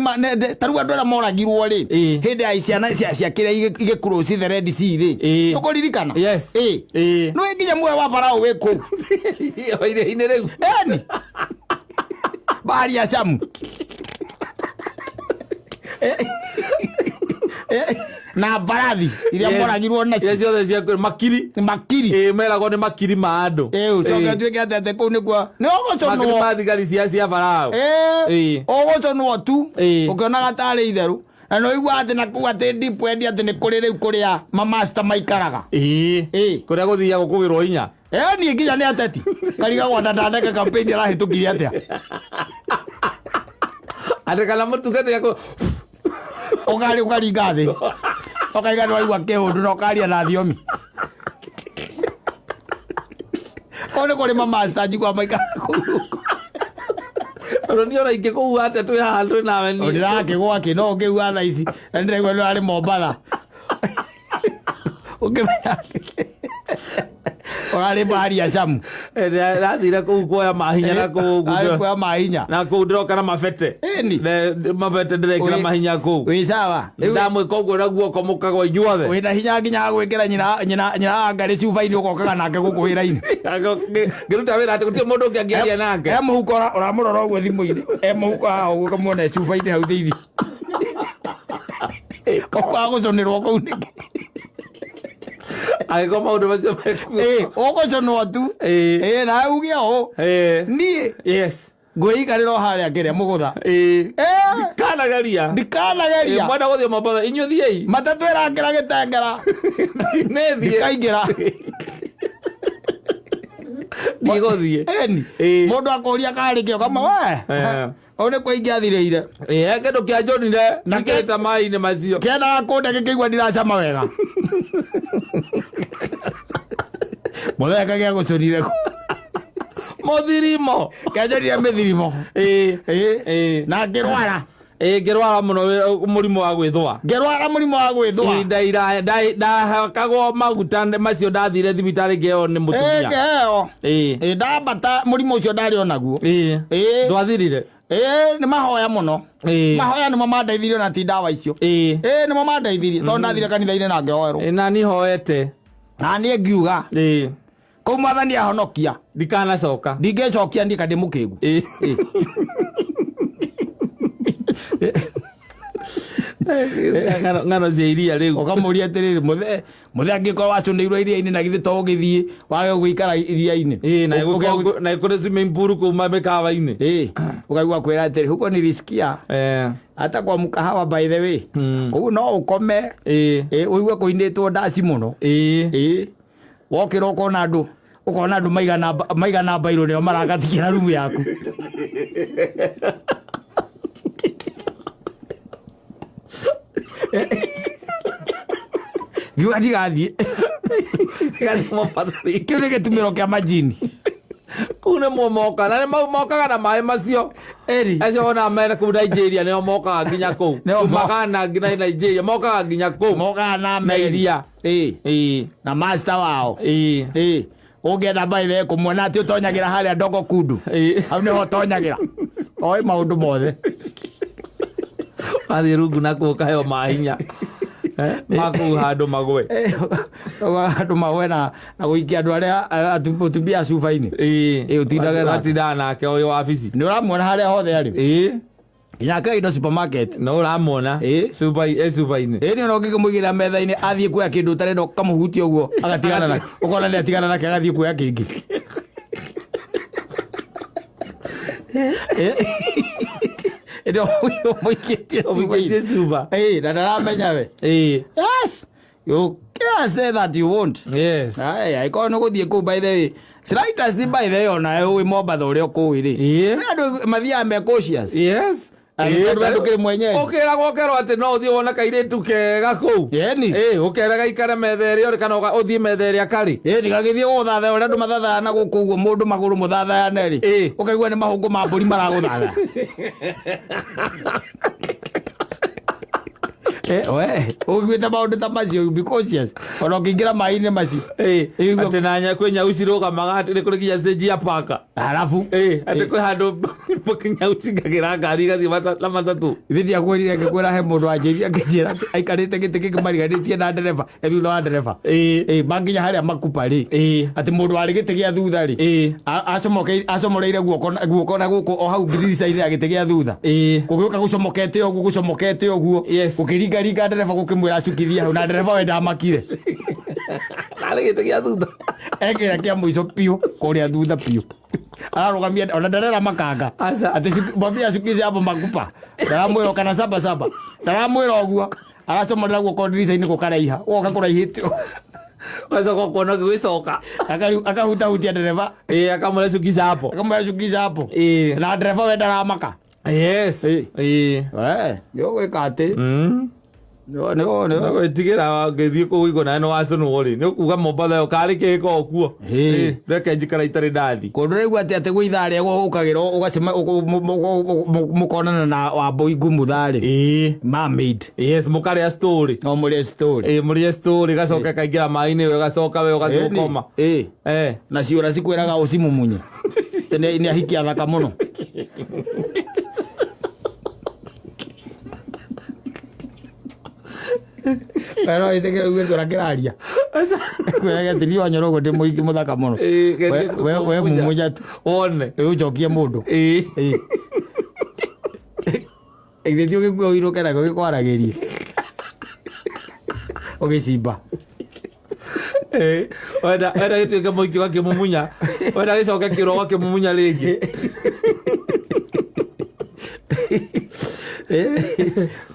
ta rĩu andũ arĩa moragirwo rĩ Ĩĩ. hĩndĩ ya ciana cia kĩrĩa igĩ cross the Red Sea rĩ. Ĩĩ. Ũkũririkana? Yes. Ĩĩ. Ĩĩ. Nĩ nginya muoyo wa Farao wĩ kũu. Iria-inĩ rĩu. Eni. Bahari ya Shamu. Na mbarathi iria Yes. moragirwo Iria nacio. ciothe cia makiri. Makiri. Ĩĩ meragwo nĩ makiri ma andũ. Ĩĩ, ũcoke ũtuĩke atĩ atĩ kũu nĩkuo nĩ Makiri ũgũcũnwo. ma thigari cia Farao. Ĩĩ, Ĩĩ. ũgũcũnwo tu Ĩĩ. ũkĩonaga tarĩ itherũ na nĩ ũigua atĩ na kũu atĩ deep end atĩ nĩ kũrĩ rĩu kũrĩa mamasta maikaraga. Ĩĩ. Ĩĩ. Kũrĩa gũthiagwo kũgĩrwo hinya. Ĩĩ, niĩ nginya nĩ ateti karigagwo na ndaneka campaign arahĩtũkirie atĩa. Atĩ kana mũtungati akũ Ũkarĩ ũkaringa thĩ ũkaiga nĩ waigua kĩũndũ na ũkaria na thiomi. Kũu nĩ kũrĩ mamasta njigua maikara kũu. Tondũ niĩ ona ingĩkũua atĩa twĩ haha twĩ nawe niĩ. Ndĩrakĩgwa kĩ no ũngĩua thaa ici na nĩndĩraigua nĩ ũrarĩ Mombatha. Ũngĩmenya ũrarĩ mbahari ya Shamu. Ndathire kũu kuoya mahinya na kũu ũguo. Arĩ kuoya mahinya. Na kũu ndĩroka na mabete. Ĩni. Mabete ndĩrekĩra mahinya kũu. Wĩ sawa. Ndamwĩka ũguo na guoko mũkagwa inyuothe. Wĩna hinya nginya wa gwĩkĩra nyina wa ngarĩ cuba-inĩ ũgokaga nake gũkũ wĩra-inĩ. Ngĩruta wĩra atĩ gũtirĩ mũndũ ũngĩ angĩaria nake. He mũhuko ũramũrora ũguo thimũ-inĩ. He mũhuko haha ũguo ũkamuona e cuba-inĩ hau thĩinĩ. Ũkaga gũcũnĩrwo kũu nĩkĩ? Angĩkorwo maũndũ macio mekuo. Ũgũcũnwo tu. Nawe uge ũũ. Niĩ. Yes. Ngwĩikarĩra o harĩa kĩrĩa mũgũtha. Ndikanageria. Ndikanageria. Mwenda gũthiĩ Mombatha inyuĩ thiĩi. Matatũ ĩrakĩra gĩtengera. Nĩ thiĩ. Ndikaingĩra. Ndigũthiĩ. Ĩni. Mũndũ akũria karĩ kĩ ũkama we. Hau nĩkuo ingĩathirĩire. He kĩndũ kĩanjũrire na kĩta maĩ-inĩ macio. Kĩendaga kũndĩa gĩkĩigua ndiracama wega. Mũthenya kagĩa gũcũnire kũ. Mũthirimo. Kĩanjũrire mĩthirimo. Na ngĩrwara. Ngĩrwara mũno mũrimũ wa gwĩthũa. Ngĩrwara mũrimũ wa gwĩthũa. Ihinda iraya ndahakagwo maguta macio ndathire thibitarĩ ngĩheo nĩ mũtumia. Ngĩheo. Ndambata mũrimũ ũcio ndarĩ onaguo. Ndwathirire? Nĩ mahoya mũno. Mahoya nĩmo mandeithirie ona ti ndawa icio. Nĩmo mandeithirie tondũ ndathire kanitha-inĩ na ngĩhoerwo. Na niĩ hoete. Na niĩ ngiuga. Kũu mwathani ahonokia. Ndikanacoka. Ndingĩcokia niĩ ka ndĩ mũkĩgu. Ng'ano cia iria rĩu. Ũkamũria atĩrĩrĩ, mũthee angĩkorwo wacũnĩirwo iria-inĩ na githĩ to ũgĩthiĩ wage gũikara iria-inĩ. Na kũrĩ swimming pool kũu mĩkawa-inĩ. Ũkaigua kwĩra atĩrĩ, huko nilisikia. Hata kwa mkahawa by the way. Kũu no ũkome. Ũigue kũinĩtwo ndaci mũno. Wokĩra ũkona andũ. Ũkona andũ maigana mbairũ nĩo maragatigĩra rumu yaku. Ngiuga ndigathiĩ. Kĩu nĩ gĩtumĩro kĩa majini. Kũu nĩmo mokaga, na nĩ mokaga na maĩ macio. Acio ona mena kũu Nigeria nĩo mokaga nginya kũu. Mokaga na nginya Nigeria, mokaga nginya kũu. Mokaga na iria. Na master wao. Ũngĩenda by the way kũmuona atĩ ũtonyagĩra harĩa ndogo kundu. Hau nĩho ũtonyagĩra. Oĩ maũndũ mothe. Wathiĩ rungu na kũu ũkaheo mahinya. Makũu handũ magwe. Handũ magwe na gũikia andũ arĩa mũtumia cuba-inĩ. Ũtindage nake. Watindaga nake ũyũ wabici. Nĩ ũramuona harĩa hothe arĩ. Nginya akĩoya indo supermarket. No ũramuona. Cuba-inĩ. Nĩ ona ũngĩkĩmũigĩrĩra metha-inĩ athiĩ kuoya kĩndũ ũtarenda ũkamũhutia ũguo agatigana nake. Ũkona nĩ atigana nake agathiĩ kuoya kĩngĩ. Ĩndĩ ũmũikĩtie Ũmũikĩtie cuba. Na ndaramenya we. Yes. You can't say that you won't. Yes. Aya, ĩkorwo nĩ gũthiĩ kũu by the way. Slightest by the way ona ũĩ Mombatha ũrĩa ũkũĩ rĩ. Andũ mathiaga me cautious. Yes. Tondũ we ndũkĩrĩ mwenyeji. Ũkĩragwo ũkerwo atĩ no ũthiĩ wone kairĩtu kega kũu. Ũkere gaikare metha ĩrĩa ũrĩ kana ũthiĩ metha ĩrĩa karĩ. Ndigagĩthiĩ gũgũthathaya ũrĩa andũ mathathayana na gũkũ ũguo mũndũ magũrũ mũthathayane rĩ. Ũkaigua nĩ mahũngũ ma mbũri maragũthatha. We, ũiguĩte maũndũ ta macio, you be cautious. Ona ũkĩingĩra maĩ-inĩ macio. Atĩ na kwĩ nyau cirũgamaga atĩ nĩ kũrĩ nginya stage ya paka. Halafu? Atĩ kwĩ handũ nyau cingagĩra ngari igathiĩ na matatũ. Ithe ndiakwĩrire ngĩkwĩra he mũndũ wanjĩrire akĩnjĩra atĩ aikarĩte gĩtĩ gĩkĩ mariganĩtie na ndereba, e thutha wa ndereba. Manginya harĩa makupa rĩ. Atĩ mũndũ warĩ gĩtĩ gĩa thutha rĩ. Acomoreire guoko na gũkũ o hau ndirica-inĩ ya gĩtĩ gĩa thutha. Gũgĩũka gũcomokete ũguo, gũcomokete ũguo. Gũkĩringaringa ndereba gũkĩmwĩra acukithie hau, na ndereba we ndamakire. Arĩ gĩtĩ gĩa thutha. Ekĩra kĩa mũico biũ, kũrĩa thutha biũ. Ararũgamia ona ndarera makanga. Atĩ mwambie acukize hapo makupa. Ndaramwĩra kana saba saba. Ndaramwĩra ũguo. Aracomorera guoko ndirica-inĩ gũkaraiha. Gũgoka kũraihĩte ũguo. Ũgacoka ũkona gĩgĩcoka. Akahutahutia ndereba. Akamwĩra cukiza hapo. Akamwĩra cukiza hapo. Na ndereba we ndaramaka. Yes. We, nĩ ũgwĩka atĩ. Nĩ Gwĩtigĩra ngĩthiĩ kũu igũ nawe nĩ wacũnwo rĩ nĩ ũkuga Mombatha ĩyo karĩ kĩhĩko kuo. Ĩĩ. Reke njikara itarĩ ndathi. Kũndũ rĩu atĩ atĩ gwĩ ithaa rĩa ũkagĩra ũgacema mũkonana na wambũi ngumutharĩ. Ĩĩ. Mermaid. Yes, mũkarĩa story. No mũrĩe story. Ĩĩ, mũrĩe story gacoka kaingĩra maĩ-inĩ we gacoka we ũgathiĩ Ĩni. gũkoma. Ĩĩ. Eh. Na ciũra cikwĩraga ũcimumunye. Atĩ nĩ ahiki athaka mũno. Pero ĩtĩkĩra uge tũra kĩraria. Kwĩraga atĩ niĩ wanyora ũguo ndĩ mũhiki mũthaka mũno. Ĩĩ, geria We kũmumunya. mumunya tu. Wone. Ĩ ũnjokie mũndũ. Ĩĩ. Githĩ ti ũgĩkua ũinũke nakĩo gĩkwaragĩrie. Ũgĩcimba. Ĩĩ. Wenda wenda gĩtuĩke mũhiki ũgakĩmumunya. Wenda gĩcoke kĩũra ũgakĩmumunya rĩngĩ.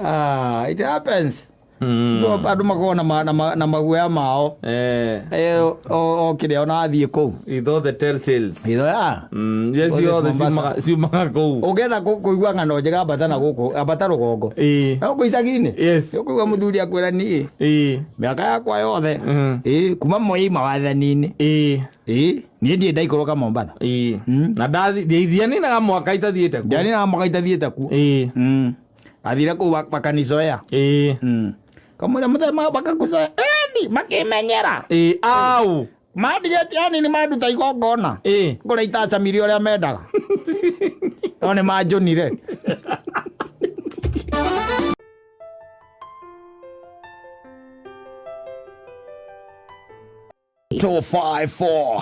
Ah, it happens. Andũ makoragwo na maguoya mao. Eh. O kĩrĩa ona athiĩ kũu. Itho the telltales. Itho ya. Iria Moses ciothe Mombasa. ciumaga kũu. Ũngĩenda kũigua ng'ano njega ambata na gũkũ, ambata rũgongo. Ĩĩ. No kũ icagi-inĩ. Yes. Ũkũigua mũthuri akwĩra niĩ Ĩĩ. mĩaka yakwa yothe ĩĩ kuma mwaima wathani-inĩ Ĩĩ. ĩĩ niĩ ndirĩ ndaikũrũka Mombatha. Ĩĩ. Na ndathi ndianinaga mwaka itathiĩte kuo. Ndianinaga mwaka itathiĩte kuo. Ĩĩ. Athire kũu bakanicoea. Ĩĩ. Kamwĩra mũthenya bakakucoea ĩni makĩmenyera. Ĩĩ. Au. Mandigĩte yani nĩ manduta igongona. Ĩĩ. Kũrĩa itacamirie ũrĩa mendaga. No nĩ manjũnire. Two five four.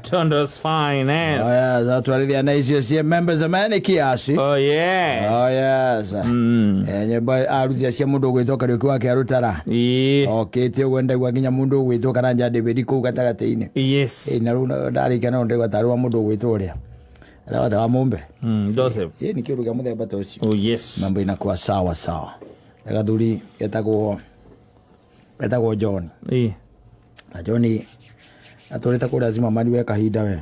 Tunder's finest. Oh yes, atwarithia na icio cie members amene kiasi. Oh yes. Oh yes. Nyĩmbo aruthia cia mũndũ ũgwĩtwo Kariũki wa Kĩarũtara. Ĩĩ. Okĩte ũguo ndaigua nginya mũndũ ũgwĩtwo Karanja David kũu gatagatĩ-inĩ. Yes. Ĩ, na rĩu ndarĩkia no ndaigua tarĩ wa mũndũ ũgwĩtwo ũrĩa. Thawata wa Mumbe. Joseph. Ĩ, nĩ kĩũndũ kĩa mũthemba ta ũcio. Oh yes. Mambo inakuwa sawa sawa. Gathuri getagwo John. Ĩĩ. Na John atũrĩte kũrĩa Zimmerman we kahinda we.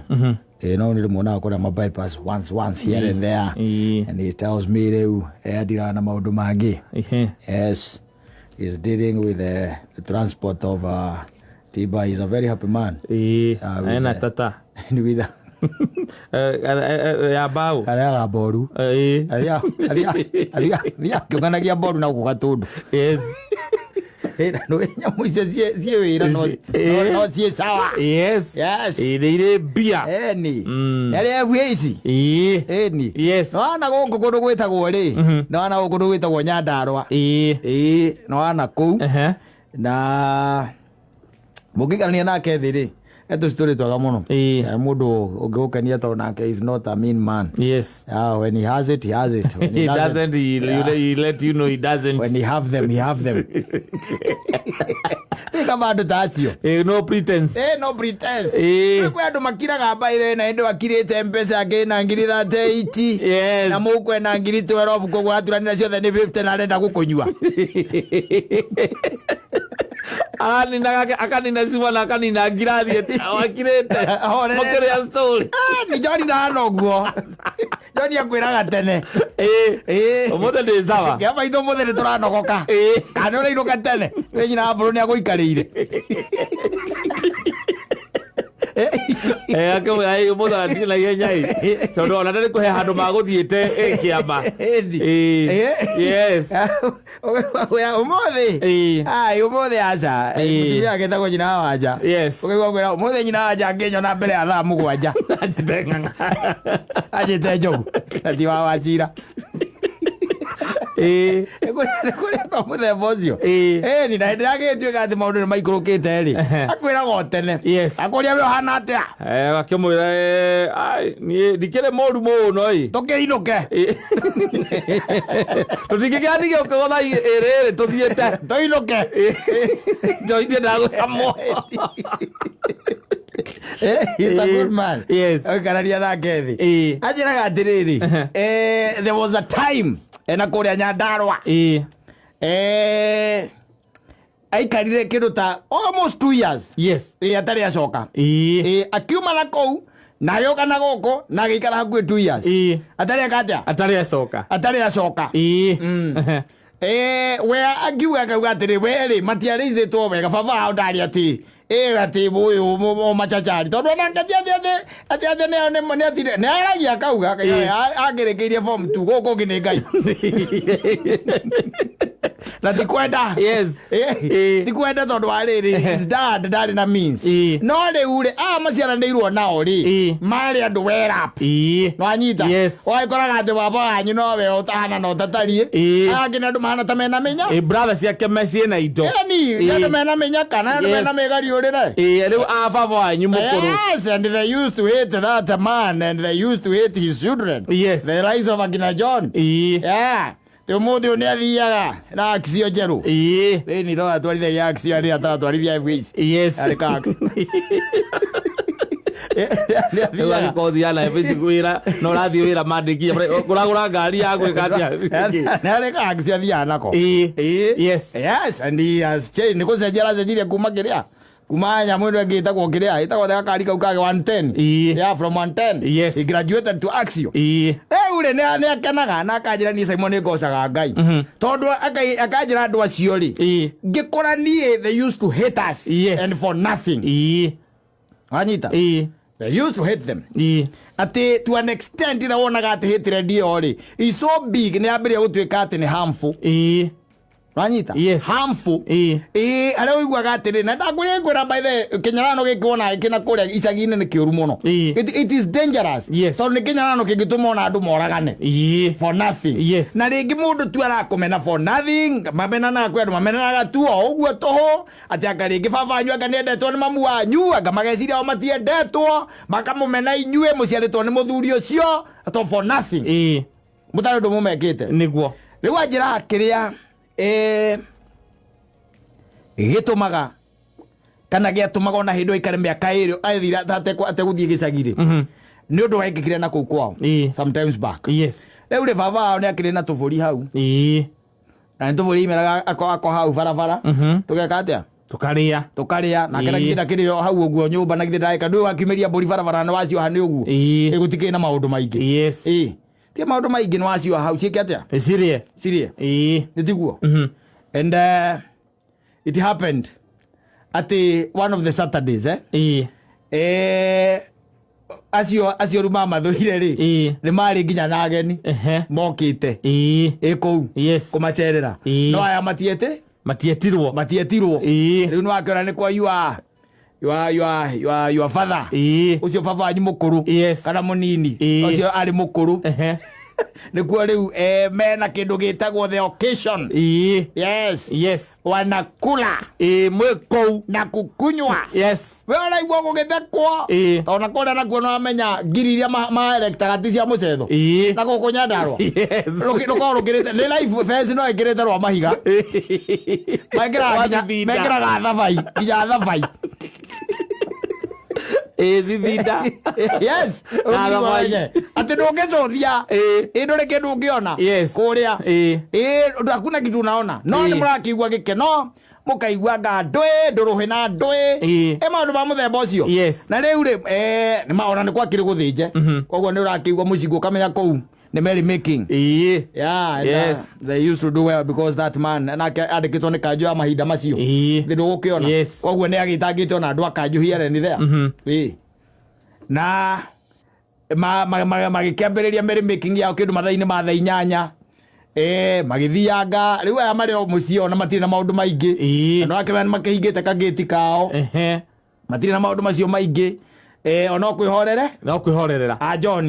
Ĩ, no nĩ rĩmuonaga kũrĩa ma bypass once here and there. Ĩĩ. And he tells me rĩu andiraga na maũndũ mangĩ. Ihe. Yes, he's dealing with the transport of Tiba. He's a very happy man. Ĩĩ. Ah, with Ena the- tata. And with Ya mbao. arĩaga mboru. Ĩĩ. Athiaga akĩũnganagia mboru na gũkũ Gatũndũ. Yes. Ĩ, na nĩ nyamũ icio ciĩ wĩra no ciĩ sawa. Yes. Yes. Ĩĩ nĩ irĩ mbia. Ĩni. Nĩ arĩa FA ici. Ĩĩ. Ĩni. Yes. Nĩwana gũkũ kũndũ gwĩtagwo rĩ. Nĩwana gũkũ kũndũ gwĩtagwo Nyandarũa. Ĩĩ. Ĩĩ, nĩwana kũu. Ehe. Na mũngĩikarania nake thĩ rĩ etũcitũrĩ twega mũno. Ĩĩ. Mũndũ ũngĩgũkenia tondũ nake is not a mean man. Yes. Yeah, when he has it, he has it. When He doesn't, he let you know he doesn't. When he have them, he have them. Nĩ kaba andũ ta acio. No pretense. No pretense. Ĩĩ. Kwĩ andũ makiraga mbaithe na hĩndĩ akirĩte mbeca angĩ na ngiri 38. Yes. Na mũkwena ngiri 12 koguo aturanĩra ciothe nĩ 50 na arenda gũkũnyua. Akanina akanina cuma na akanina ngirathi akirĩte. Ahorerete. Makĩrĩa story. Ni John ndahana ũguo. John akwĩraga tene. Ĩĩ. Ĩĩ. Ũmũthĩ ndĩ sawa. Kĩa maitũ ũmũthĩ nĩ tũranogoka. Ĩĩ. Kana ũrainũka tene. We nyina wa mbũrũ nĩ agũikarĩire. Akĩmwĩra ĩ ũmũthĩ athiĩ na ihenya ĩ. Tondũ ona ndarĩ kũhe handũ magũthiĩte ĩ kĩama. Ĩndi. Ĩĩ. Yes. Ũgakwĩra ũmũthĩ. Ĩĩ. Ai ũmũthĩ aca. Ĩĩ. Mũtumia agetagwo nyina wa wanja. Yes. Ũkaigua kwĩra ũmũthĩ nyina wa wanja angĩnyona mbere ya thaa 7. Anjĩte ng'ang'a. Anjĩte njogu. Na ti wa wacira. Ĩĩ. Nĩ kũrĩ andũ a mũthemba ũcio. Ĩĩ. Ĩni na hĩndĩ ĩrĩa agĩtuĩka atĩ maũndũ nĩ maikũrũkĩte rĩ. Ehe. Akwĩraga o tene. Yes. Akũria we ũhana atĩa. Akĩmwĩra ai niĩ ndikĩrĩ mũru mũno ĩ. Tũkĩinũke. Tũtingĩkĩandige ũkĩgotha ĩrĩ ĩrĩ tũthiĩte. Tũinũke. Njohi ndiendaga gũcamwo. He's a good man. Yes. Ũgĩkarania nake thĩ. Ĩĩ. Anjĩraga atĩrĩrĩ. There was a time ena kũrĩa Nyandarũa. Ĩĩ. Aikarire kĩndũ ta almost 2 years. Yes. Ĩĩ atarĩ acoka. Ĩĩ. Ĩĩ akiuma na kũu na agĩũka na gũkũ na agĩikara hakuhĩ 2 years. Ĩĩ. Atarĩ eka atĩa? Atarĩ acoka. Atarĩ acoka. Ĩĩ. We angiuga akauga atĩrĩ, we rĩ, matiarĩicĩtwo wega, baba wao ndarĩ atĩ atĩ ũyũ machachari, tondũ onake ti atĩ atĩ atĩ nĩ atire nĩ aragia akauga angĩrĩkĩirie form 2 gũkũ ũngĩ nĩ Ngai na ti kwenda. Ti kwenda, tondũ wa rĩrĩ, his dad ndarĩ na means. No rĩu rĩ, aya maciaranĩirwo nao rĩ, marĩ andũ well up. Nwanyita? Yes. Wagĩkoraga atĩ baba wanyu nowe ũtahana na ũtatariĩ. Aya angĩ nĩ andũ mahana ta mena mĩnya. Brother ciake meciĩ na indo. Yani nĩ andũ mena mĩnyaka na andũ mena mĩgariũrĩre. Rĩu a baba wanyu mũkũrũ. Yes, and they used to hate that man and they used to hate his children. The likes of akina John. Yeah. Ti ũmũthĩ ũyũ nĩ athiaga na Axio njerũ. Rĩu nĩ thoga atwarithagia Axio arĩa ataratwarithia F Arĩ ka Axio. Rĩu angĩkorwo ũthiaga na F wĩra na ũrathiĩ wĩra mandĩkia kũragũra ngari ya gwĩka atĩa? Nĩ arĩ ka Axio athiaga nako. Yes, and he has changed. Nĩ gũcenjia aracenjirie kuma kĩrĩa, kuma nyamũ ĩno ĩngĩ ĩtagwo kĩrĩa, ĩtagwo gakari kau kage 110. Yeah, from 110. He graduated to Axio. Rĩu rĩ, nĩ akenaga na akanjĩra, niĩ Simon nĩ ngocaga Ngai tondũ akanjĩra andũ acio rĩ, ngĩkũra niĩ, they used to hate us and for nothing. Wanyita? They used to hate them atĩ to an extent ĩrĩa wonaga atĩ hatred ĩyo rĩ is so big, nĩ yambĩrĩria gũtuĩka atĩ nĩ harmful. Wanyita? Yes. Harmful. Ĩĩ, harĩa ũiguaga atĩrĩ, na ndakwĩra, ngwĩra, by the kĩnyarano gĩkĩ wona kĩna kũrĩa icagi-inĩ nĩ kĩũru mũno. It is dangerous tondũ nĩ kĩnyarano kĩngĩtũma ona andũ moragane for nothing. Na rĩngĩ mũndũ tu arakũmena for nothing, mamenanaga, kwĩ andũ mamenanaga tu o ũguo tũhũ, atĩ anga rĩngĩ baba wanyu anga nĩendetwo nĩ mamu wanyu, anga mageciria o matiendetwo, makamũmena inyuĩ mũciarĩtwo nĩ mũthuri ũcio to for nothing, mũtarĩ ũndũ mũmekĩte. Rĩu anjĩraga kĩrĩa gĩtũmaga kana gĩatũmaga ona hĩndĩ ĩyo aikare mĩaka 2 athire ategũthiĩ gĩcagi rĩ, nĩ ũndũ wekĩkire na kũu kwao sometimes back. Rĩu rĩ, baba wao nĩ akĩrĩ na tũbũri hau, na nĩ tũbũri imeraga ako hau barabara, tũgeka atĩa? Tũkarĩa. Tũkarĩa nake. Na githĩ ndakĩrĩ o hau ũguo nyũmba, na githĩ ndagĩka ndũĩ wakiumĩria mbũri barabara nĩ wacioha nĩ ũguo. Gũtikĩrĩ na maũndũ maingĩ. Ti maũndũ maingĩ, nĩ wacioha hau ciĩke atĩa? Cirie. Cirie. Nĩ tiguo? And it happened atĩ one of the Saturdays, acio rĩu mamathũire rĩ, nĩ marĩ nginya na ageni mokĩte ĩ kũu kũmacerera. No aya matiete Matietirwo. Matietirwo. Rĩu nĩ wakĩona nĩ kwa your father, ũcio baba wanyu mũkũrũ kana mũnini, ũcio arĩ mũkũrũ, nĩkuo rĩu mena kĩndũ gĩtagwo the occasion. Yes. Wanakula Mwĩ kũu. Na kukunywa. We ũraigua gũgĩthekwo, tondũ na kũrĩa nakuo nĩwamenya ngiri iria maerektaga ti cia mũcetho. Na gũkũ Nyandarua rũkoragwo rũkĩrĩte nĩ life fence, no ĩkĩrĩte rwa mahiga. Mekĩraga Wathitinda. Mekĩraga thabai, nginya thabai. Thithinda. Yes. Na thabai. Atĩ ndũngĩcũthia, ĩ ndũrĩ kĩndũ ũngĩona kũrĩa. Ĩ hakuna kitu unaona, no nĩ mũrakĩigua gĩkeno, mũkaigua nga ndũĩ ndũrũhĩ na ndũĩ, ĩ maũndũ ma mũthemba ũcio. Na rĩu rĩ, nĩ ona nĩ gwakĩrĩ gũthĩnje, koguo nĩ ũrakĩigua mũcingo, ũkamenya kũu nĩ merry making. Yeah, and, they used to do well because that man nake andĩkĩtwo nĩ kanjũ ya mahinda macio. Nĩ ndũgũkĩona? Koguo nĩ agĩtangĩte ona andũ a kanjũ here and there. Na magĩkĩambĩrĩria merry making yao kĩndũ mathaa-inĩ ma thaa 8, magĩthianga. Rĩu aya marĩ o mũciĩ ona matirĩ na maũndũ maingĩ. Na nĩwakĩmenya nĩ makĩhingĩte kagĩti kao. Matirĩ na maũndũ macio maingĩ, ono kwĩhorere. No kwĩhorerera. A John.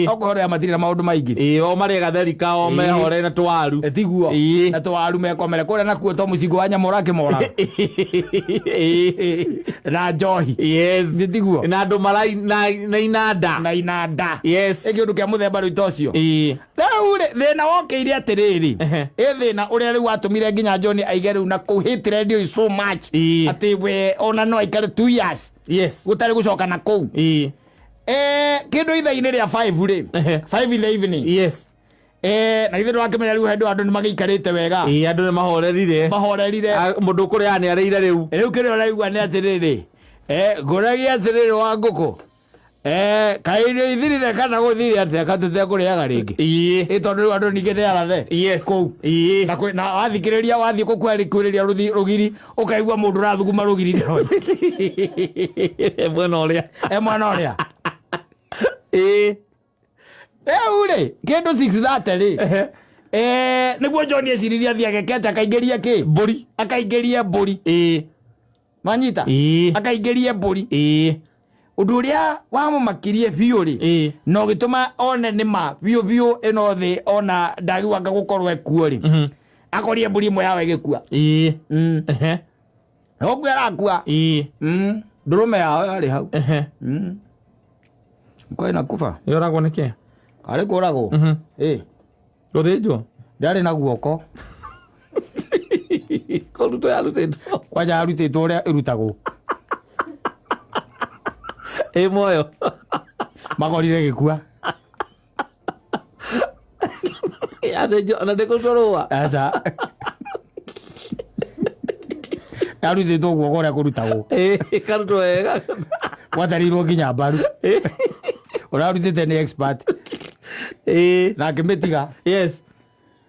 No kwĩhorera, matirĩ na maũndũ maingĩ. O marĩe gatheri kao, mehore na twaru. Tiguo? Na twaru mekomere kũrĩa nakuo, to mũcingo wa nyamũ ũrakĩmoraga na njohi. Nĩ tiguo? Na andũ marai na inanda. Na inanda. Yes. Ĩ kĩũndũ kĩa mũthemba rĩu ta ũcio. Rĩu rĩ, thĩna wokĩire atĩrĩrĩ, ĩ thĩna ũrĩa rĩu watũmire nginya John aige rĩu na kũu hatred is so much atĩ we ona no aikare 2 years gũtarĩ gũcoka na kũu. Kĩndũ ithaa-inĩ rĩa 5 rĩ, 5 in the evening. Na ithuĩ ndwakĩmenya rĩu handũ andũ nĩ magĩikarĩte wega. Andũ nĩ mahorerire. Mahorerire. Ah, mũndũ ũkũrĩa nĩ arĩire rĩu. Rĩu kĩrĩa ũraigua nĩ atĩrĩrĩ, ngũragia atĩrĩrĩ wa ngũkũ. Kaĩ irio ithirire kana gũthire atĩa katũtekũrĩaga rĩngĩ? Ĩĩ. Ĩ tondũ rĩu andũ ningĩ nĩ arathe Yes. kũu. Ĩĩ. Na na wathikĩrĩria wathiĩ kwĩrĩria rũgiri, ũkaigua mũndũ ũrathuguma rũgiri Mwena ũrĩa. E mwena ũrĩa. Ĩĩ. Rĩu rĩ, kĩndũ 6:30 rĩ, nĩguo John eciririe athiĩ agekete akaingĩrie kĩ? Mbũri. Akaingĩrie mbũri. Ĩĩ. Manyita? Ĩĩ. Akaingĩrie mbũri. Ĩĩ. Ũndũ ũrĩa wamũmakirie biũ rĩ, Ĩĩ. na ũgĩtũma one nĩ ma biũ biũ ĩno thĩ ona ndagiwanga gũkorwo ekuo rĩ, akorire mbũri ĩmwe yao ĩgĩkua. Ĩĩ. Ehe. Ũguo ĩrakua. Ĩĩ. Ndũrũme yao yarĩ hau. Ehe. Kwa inakufa. Yoragwo nĩkĩ? Arĩ kũragwo. Ĩĩ. Gũthĩnjwo? Ndarĩ na guoko. Kũrutwo yarutĩtwo. Kwanja yarutĩtwo ũrĩa ĩrutagwo. Ĩ muoyo. Makorire gĩkua. Yathĩnjwo ona ndĩkũrutwo rũa. Aca. Yarutĩtwo guoko ũrĩa kũrutagwo. Ĩĩ, ĩkarutwo wega. Gwatarĩirwo nginya mbaru. Ũrarutĩte nĩ expert. Ĩĩ. Na akĩmĩtiga. Yes.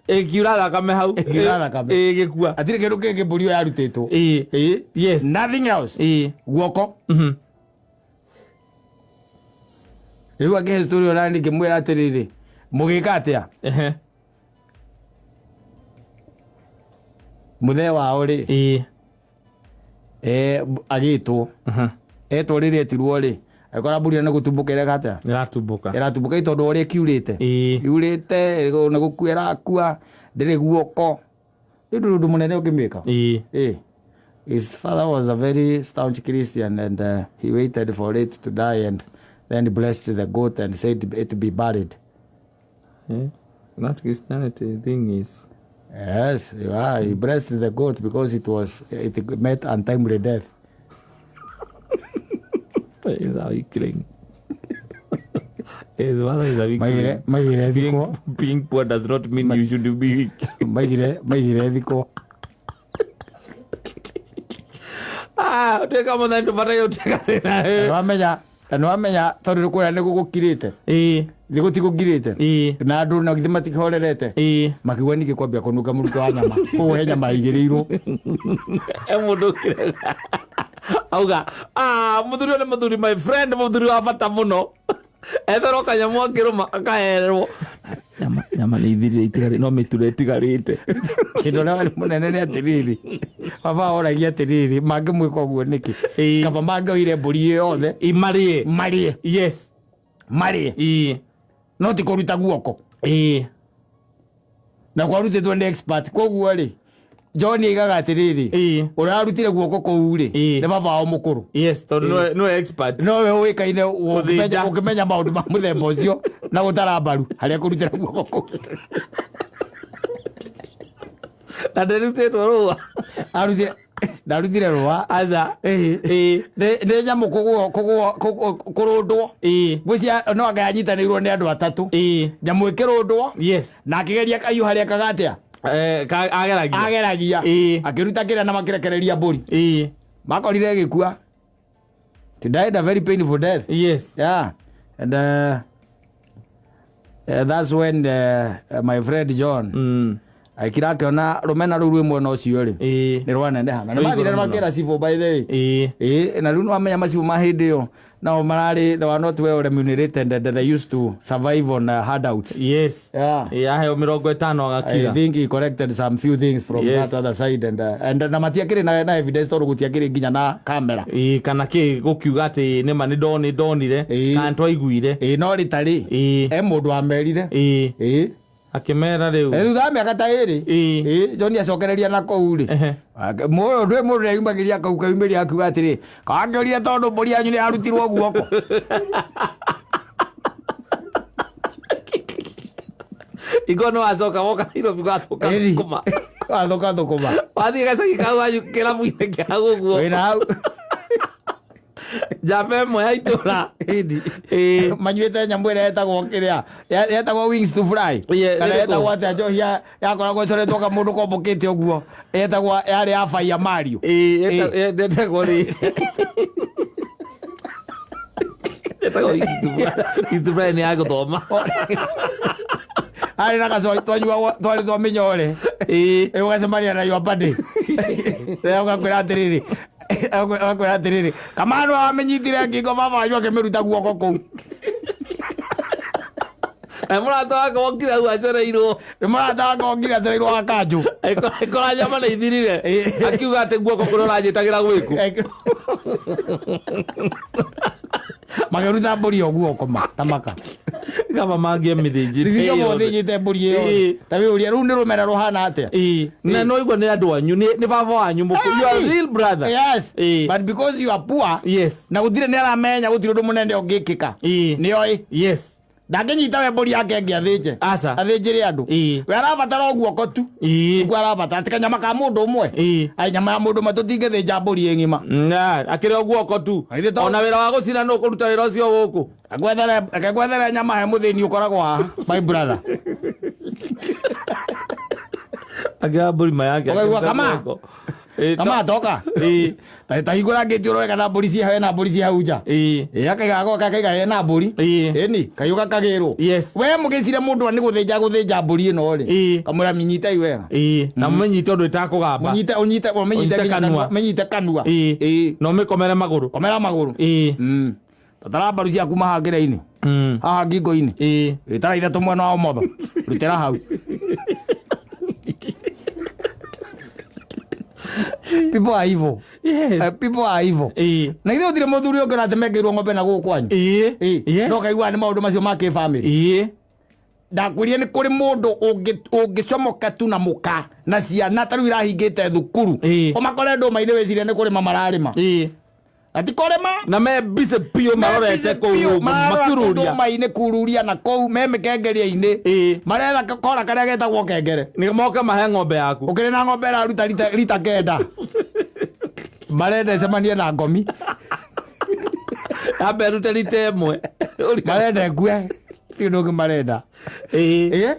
Ĩkiura thakame hau. Ĩkiura thakame. Ĩĩ, ĩgĩkua. Hatirĩ kĩndũ kĩngĩ mbũri ĩyo yarutĩtwo. Ĩĩ. Ĩĩ. Yes. Nothing else. Ĩĩ. Guoko. Rĩu akĩhe story ĩyo nani ngĩmwĩra atĩrĩrĩ, mũgĩka atĩa? Ehe. Mũthee wao rĩ, Ĩĩ. Agĩtwo. Etwo rĩrĩa etirwo rĩ, agĩkora mbũri ĩyo nĩ gũtumbũka ĩreka atĩa? Ĩratumbũka. Ĩratumbũka tondũ ũrĩa ĩkiurĩte. Ĩĩ. Yurĩte nĩ gũkua ĩrakua, ndĩrĩ guoko. Rĩu ndũrĩ ũndũ mũnene ũngĩmĩka. Ĩĩ. Eh. His father was a very staunch Christian, and he waited for it to die and then blessed the goat and said it be buried. Yeah. That Christianity thing is. Yes, yeah, he blessed the goat because it met untimely death. Is a weakling. His father is a weakling. Maigire thikwo. Being poor does not mean you should be weak. Maigire thikwo. Ah, uteka mũthenya ndũbataire gũtuĩka thĩna. Wamenya, na nĩwamenya tondũ kũrĩa nĩguo gũkirĩte. Ĩĩ. Thĩ gũtigũkirĩte. Ĩĩ. Na andũ na githĩ matikĩhorerete. Ĩĩ. Makiuga ningĩ kwambia kũnunga mũrukĩ wa nyama. Koguo he nyama igĩrĩirwo. E mũndũ ũkĩrega. Auga, ah, mũthuri ũyũ nĩ mũthuri my friend, mũthuri wa bata mũno. Etherwo kanyamũ akĩrũma akahererwo. Nyama nĩ ithirire itigarĩte, no mĩture ĩtigarĩte. Kĩndũ ũrĩa warĩ mũnene nĩ atĩrĩrĩ, baba oragia atĩrĩrĩ, mangĩmwĩka ũguo nĩkĩ? Ĩĩ. Kaba mangĩoire mbũri ĩyo yothe Marĩe. marĩe. Yes. Marĩe. Ĩĩ. No ti kũruta guoko. Ĩĩ. Na kwarutĩtwo nĩ expert. Koguo rĩ, John aigaga atĩrĩrĩ, Ĩĩ. ũrĩa warutire guoko kũu rĩ, Ĩĩ. nĩ baba wao mũkũrũ. Yes, tondũ nĩwe expert. Nowe ũĩkaine Gũthĩnja. ũkĩmenya maũndũ ma mũthemba ũcio na gũtara mbaru harĩa kũrutĩra guoko kũu. Na nderutĩtwo rũa. Arutire, ndarutire rũa. Aca. Ĩĩ. Ĩĩ. Nĩ nyamũ kũrũndwo. Ĩĩ. Ngwĩciria no anga yanyitanĩirwo nĩ andũ atatũ. Ĩĩ. Nyamũ ĩkĩrũndwo. Yes. Na akĩgeria kaiũ harĩa kaga atĩa? Ageragia. Ageragia. Ĩĩ. Akĩruta kĩrĩa na makĩrekereria mbũri. Ĩĩ. Makorire ĩgĩkua. She died a very painful death. Yes. Yeah. And that's when my friend John aikira akĩona rũmena rũu rwĩ mwena ũcio rĩ, Ĩĩ. nĩ rwaneneha. Na nĩ Rwĩ mathire igũrũ mũno. makĩra cibũ by the way. Ĩĩ. Ĩĩ, na rĩu nĩwamenya macibũ ma hĩndĩ ĩyo nao mararĩ, they were not well remunerated and they used to survive on handouts. Yes. Yeah. Ĩĩ, aheo 50 I agakira. think he collected some few things from Yes. that other side and na matiakĩrĩ na evidence tondũ gũtiakĩrĩ nginya na kamera. Ĩĩ, kana kĩ gũkiuga atĩ nĩma nĩ ndonire Ĩĩ. kana nĩtwaiguire. Ĩĩ, no rita rĩ, Ĩĩ. e mũndũ wamerire. Ĩĩ. Ĩĩ. Akĩmera rĩu. Thutha wa mĩaka ta ĩrĩ. Ĩĩ. Ĩĩ, John acokereria na kũu rĩ. Ehe. Mũndũ ndwĩ mũndũ nĩeyumagĩria kau kayumĩria akiuga atĩrĩ, kangĩũrire tondũ mbũri yanyu nĩ yarutirwo guoko. Ingo no wacoka woka Nairobi wathũka Ĩri. thũkũma. Wathũka thũkũma. Wathiĩ gacagi kau wanyu kĩrabu-inĩ kĩa ũguo. Wĩna hau. Njamba ĩmwe ya itũra. Ĩndi. Ĩĩ. Manyuĩte nyamũ ĩrĩa yetagwo kĩrĩa, yetagwo wings to fly. Ye, Kana ĩrĩkũ? yetagwo atĩa njohi yakoragwo ĩcoretwo kamũndũ kombũkĩte ũguo. Yetagwo yarĩ ya Fire Mario. Ĩĩ, ĩtagwo rĩ. Etagwo East Brian ya gũthoma. Arĩ na gacoi twanyuagwo twarĩ twa mĩnyore. Ĩĩ. Ũgacemania na your buddy. Ũgakwĩra atĩrĩrĩ, ũgakwĩra atĩrĩrĩ, kamano amenyitire ngingo baba wanyu akĩmĩruta guoko kũu. Na mũrata wake wokire hau acereirwo. Nĩ mũrata wake wokire acereirwo wa kanjũ. Ĩkora nyama nĩ ithirire. Akiuga atĩ guoko kũrĩa ũranjĩtagĩra gwĩkũ. Makĩruta mbũri ĩyo guoko ma tamaka. Kaba mangĩamĩthĩnjĩte Thithio yothe. mũthĩnjĩte mbũri ĩyo. Ĩĩ. Ta wĩũrie rĩu nĩ rũmena rũhana atĩa? Ĩĩ. Na no igua nĩ andũ anyu, nĩ baba wanyu mũkũrũ. You are real brother. Yes. Ĩĩ. But because you are poor, Yes. na gũtirĩ nĩ aramenya gũtirĩ ũndũ mũnene ũngĩkĩka. Ĩĩ. Nĩoĩ. Yes. Ndangĩnyita we mbũri yake ĩngĩ athĩnje. Aca. Athĩnjĩre andũ. Ĩĩ. We arabatara o guoko tu. Ĩĩ. Nĩguo arabatara. Ti kanyama ka mũndũ ũmwe. Ĩĩ. Ai nyama ya mũndũ ũmwe tũtingĩthĩnja mbũri ĩ ng'ima. Na, akĩrĩ o guoko tu. Githĩ to- Ona wĩra wa gũcina nũ ũkũruta wĩra ũcio gũkũ. Reke ngwethere nyama he mũthĩni ũkoragwo haha, my brother. Akĩoya mbũri ma yake. Ũkaigua akĩruta kama? guoko. Ĩĩ, Kama toka. Ĩĩ. Ta hingũra ngĩti ũrore kana mbũri ciĩ hena mbũri ciĩ hau nja. Ĩĩ. Ĩ akaiga agoka akaiga hena mbũri. Ĩĩ. Ĩni kaiuga kagĩrwo. Yes. We mũgĩcire mũndũ nĩ gũthĩnja gũthĩnja mbũri ĩno rĩ. Ĩĩ. Kamwĩra mĩnyitei wega. Ĩĩ. Na mũmĩnyite ũndũ ĩtakũgamba. Mũnyite ũnyite ũmĩnyite Ũnyite nginya kanua. kanua. Mĩnyite kanua. Ĩĩ. Ĩĩ. Na ũmĩkomere magũrũ. Komera magũrũ. Ĩĩ. Tatara mbaru ciaku mahangĩra-inĩ. Haha ngingo-inĩ. Ĩĩ. Ĩ, tara ithatũ mwena wa ũmotho. Rutĩra hau. People are evil. Yes. People are evil. Ĩĩ. Na ithuĩ gũtirĩ mũthuri ũngĩ ũratemekĩirwo ng'ombe na gũkũ kwanyu. Ĩĩ. Ĩĩ. Yes. No kaigua nĩ maũndũ macio ma kĩbamĩrĩ. Ĩĩ. Ndakwĩrire nĩ kũrĩ mũndũ ũngĩcomoka tu na mũka na ciana ta rĩu irahingĩte thukuru. Ĩĩ. Ũmakore ndũma-inĩ wĩcirie nĩ kũrĩma mararĩma. Ĩĩ. Na ti kũrĩma. Na me busy biũ marorete kũu ũguo, makiururia. ndũma-inĩ kururia na kũu me mĩkengeria-inĩ. Ĩĩ. Maretha kora karĩa getagwo kengere. Nĩ moke mahe ng'ombe yaku. Ũkĩrĩ na ng'ombe ĩraruta rita 9. Marenda ĩcemanie na ngomi. Ambe ĩrute rita ĩmwe. Marenda ĩkue. Ti ũndũ ũngĩ marenda. Ĩĩ. Ĩĩ.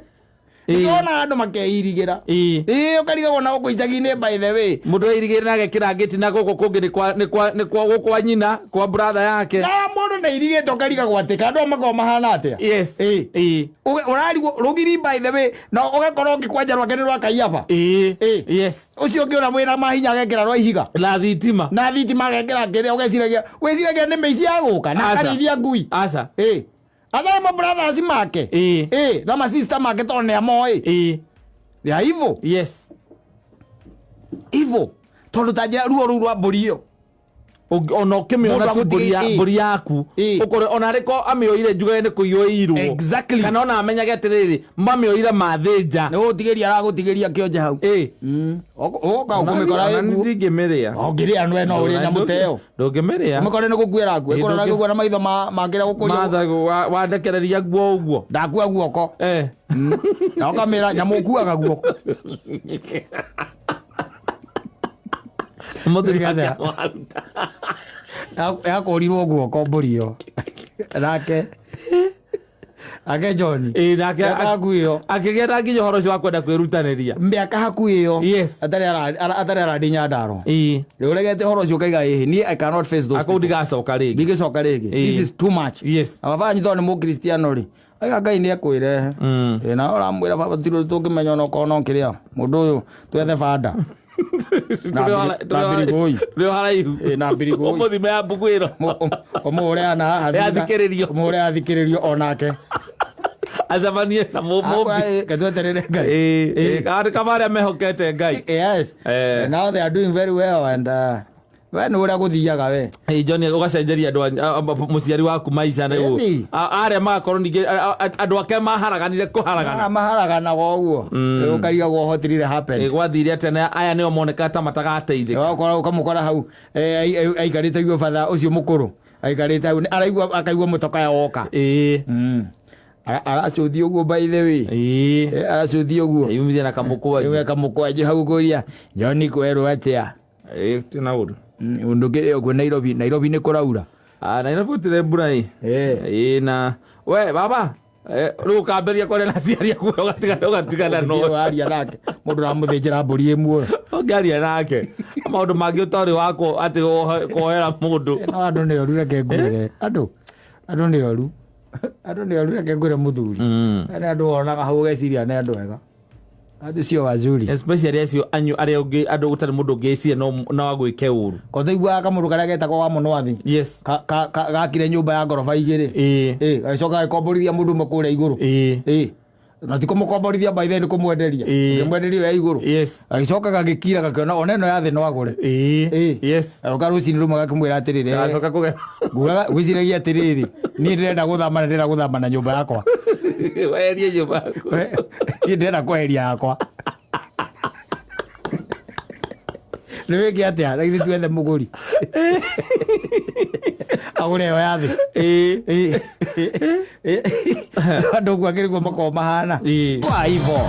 Ĩĩ. Nĩwona andũ makeirigĩra. Ĩĩ. Ĩĩ ũkarigagwo na gũkũ icagi-inĩ by the way. Mũndũ airigĩire na agekĩra ngĩti na gũkũ kũngĩ nĩ kwa nĩ kwa nĩ kwa gũkũ kwa nyina kwa brother yake. Na mũndũ nĩ irigĩte ũkarigagwo atĩ kana andũ aya makoragwo mahana atĩa. Yes. Ĩĩ. Ĩĩ. Ũrarigwo rũgiri by the way na ũgakorwo ũngĩkwanja rwake nĩ rwa Kaiaba. Ĩĩ. Ĩĩ. Yes. Ũcio ũngĩ ũrĩa mwĩna mahinya agekĩra rwa ihiga. Na thitima. Na thitima agekĩra kĩrĩa ũgeciragia wĩciragia nĩ mĩici ya gũka na Aca. akarĩithia ngui. Aca. Ĩĩ. Atharĩ ma brothers make. Ĩĩ. Ĩĩ na ma sister make tondũ nĩ amoĩ. Ĩĩ. They are evil. Yes. Evil. Tondũ ta njĩra ruo rũu rwa mbũri ĩyo. Ona ũkĩmĩona Mũndũ tu mbũri agũtigĩ- mbũri yaku Ĩĩ. ũkore ona arĩko amĩoire njugage nĩ kũiyũirwo. Exactly. Kana ona amenyage atĩrĩrĩ mamĩoire mathĩnja. Nĩ gũgũtigĩria aragũtigĩria kĩonje hau. Ĩĩ. Ũgoka ũkũmĩkora Ona ĩ nguo. ndingĩmĩrĩa. Ũngĩrĩa nwe no ũrĩe nyamũ ta ĩyo. Ndũngĩmĩrĩa. Ũmĩkore nĩ gũkua ĩrakua. Ĩĩ, Ĩkorwo ndũngĩ- ĩragĩkua na maitho makĩra gũkũria. Matha wandekereria guo ũguo. Ndakua guoko. Eh. Na ũkamĩra nyamũ ũkuaga guoko. Mũthuri Nĩgetha- wake waruta. Yakũrirwo guoko mbũri ĩyo. Nake nake John. Ĩĩ, nake Mĩaka hakuhĩ ĩyo. akĩgĩa na nginya ũhoro ũcio wa kwenda kwĩrutanĩria. Mĩaka hakuhĩ ĩyo. Yes. Atarĩ arandi Nyandarua. Ĩĩ. Rĩu ũregete ũhoro ũcio ũkaiga ĩhĩ niĩ I cannot face those Akũu people. ndigacoka rĩngĩ. Ndingĩcoka rĩngĩ. Ĩĩ. This is too much. Yes. Na baba wanyu tondũ nĩ mũkristiano rĩ aiga Ngai nĩ ekwĩrehe. Ĩ na ũramwĩra baba tirĩ tũngĩmenya ona okorwo no kĩrĩa mũndũ ũyũ twethe banda. Na mbirigũi. Rĩ o haraihu. Ĩ, na mbirigũi. Ũmũthime ya mbuku ĩno. Ũmũhũre ana haha thutha. Athikĩrĩrio. Ũmũhũre athikĩrĩrio onake. Acemanie na mũmbi. Reke tweterere Ngai. Ĩĩ. Ĩ, kaba arĩa mehokete Ngai. Yes. Eh. Now they are doing very well and we nĩ ũrĩa gũthiaga we. Ĩ, John ũgacenjeria andũ mũciari waku maica na ũguo. Ĩni. Arĩa magakorwo ningĩ andũ ake maharaganire kũharagana. Ah, maharaganaga ũguo. Ũkarigagwo what really happened. Ĩ, gwathire atĩa na aya nĩo monekaga ta matagateithĩka. Ũgakora ũkamũkora hau aikarĩte guo batha ũcio mũkũrũ aikarĩte hau araigua akaigua mũtokaya woka. Ĩĩ. Aracũthia ũguo by the way. Ĩĩ. Aracũthia ũguo. Yumithia na kamũkwanjũ. Rĩu kamũkwanjũ hau ngũria John kwerwo atĩa. Ĩ, ti na ũndũ. Ũndũ ũngĩ ũguo Nairobi Nairobi nĩ kũraura. Ah, Nairobi gũtirĩ mbura ĩ. Ĩ. Ĩ, na we baba rĩu ũkambĩrĩria kwaria na aciari aku ũgatigana ũgatigana no Ũngĩkĩrĩ waria nake mũndũ ũramũthĩnjĩra mbũri ĩ muoyo. ũngĩaria nake maũndũ mangĩ ũtarĩ wa atĩ kuohera mũndũ. No andũ nĩ oru reke ngwĩre andũ Andũ nĩ oru, andũ nĩ oru. Reke ngwĩre mũthuri, nĩ andũ wonaga hau ũgeciria nĩ andũ ega, andũ cio wazuri. Especially acio anyu arĩa ũngĩ andũ gũtarĩ mũndũ ũngĩciria no agwĩke ũru. Kotaiguaga kamũndũ karĩa getagwo wa mũnwathi? Yes. Gakire nyũmba ya ngoroba igĩrĩ. Ĩĩ. Gagĩcoka gagĩkomborithia mũndũ ũmwe kũrĩa igũrũ. Ĩĩ. Ĩĩ, na ti kũmũkomborithia by then, nĩ kũmwenderia. Kũmwenderia ya igũrũ. Agĩcoka gagĩkira, gakĩona ona ĩno ya thĩ no agũre. Ĩĩ. Yes. Aroka rũcinĩ rũmwe gakĩmwĩra atĩrĩrĩ, Agacoka kũgera. Ngugaga gwĩciragia atĩrĩrĩ, niĩ ndĩrenda gũthama na ndĩrenda gũthama na nyũmba yakwa. Weherie nyũmba yaku. Niĩ ndĩrenda kweheria yakwa. Nĩ wĩke atĩa? Na githĩ tuethe mũgũri agũre ĩyo ya thĩ? Ĩĩ. Ĩĩ. Andũ ũguo akĩrĩguo makoragwo mahana. Ĩĩ. Kwa hivyo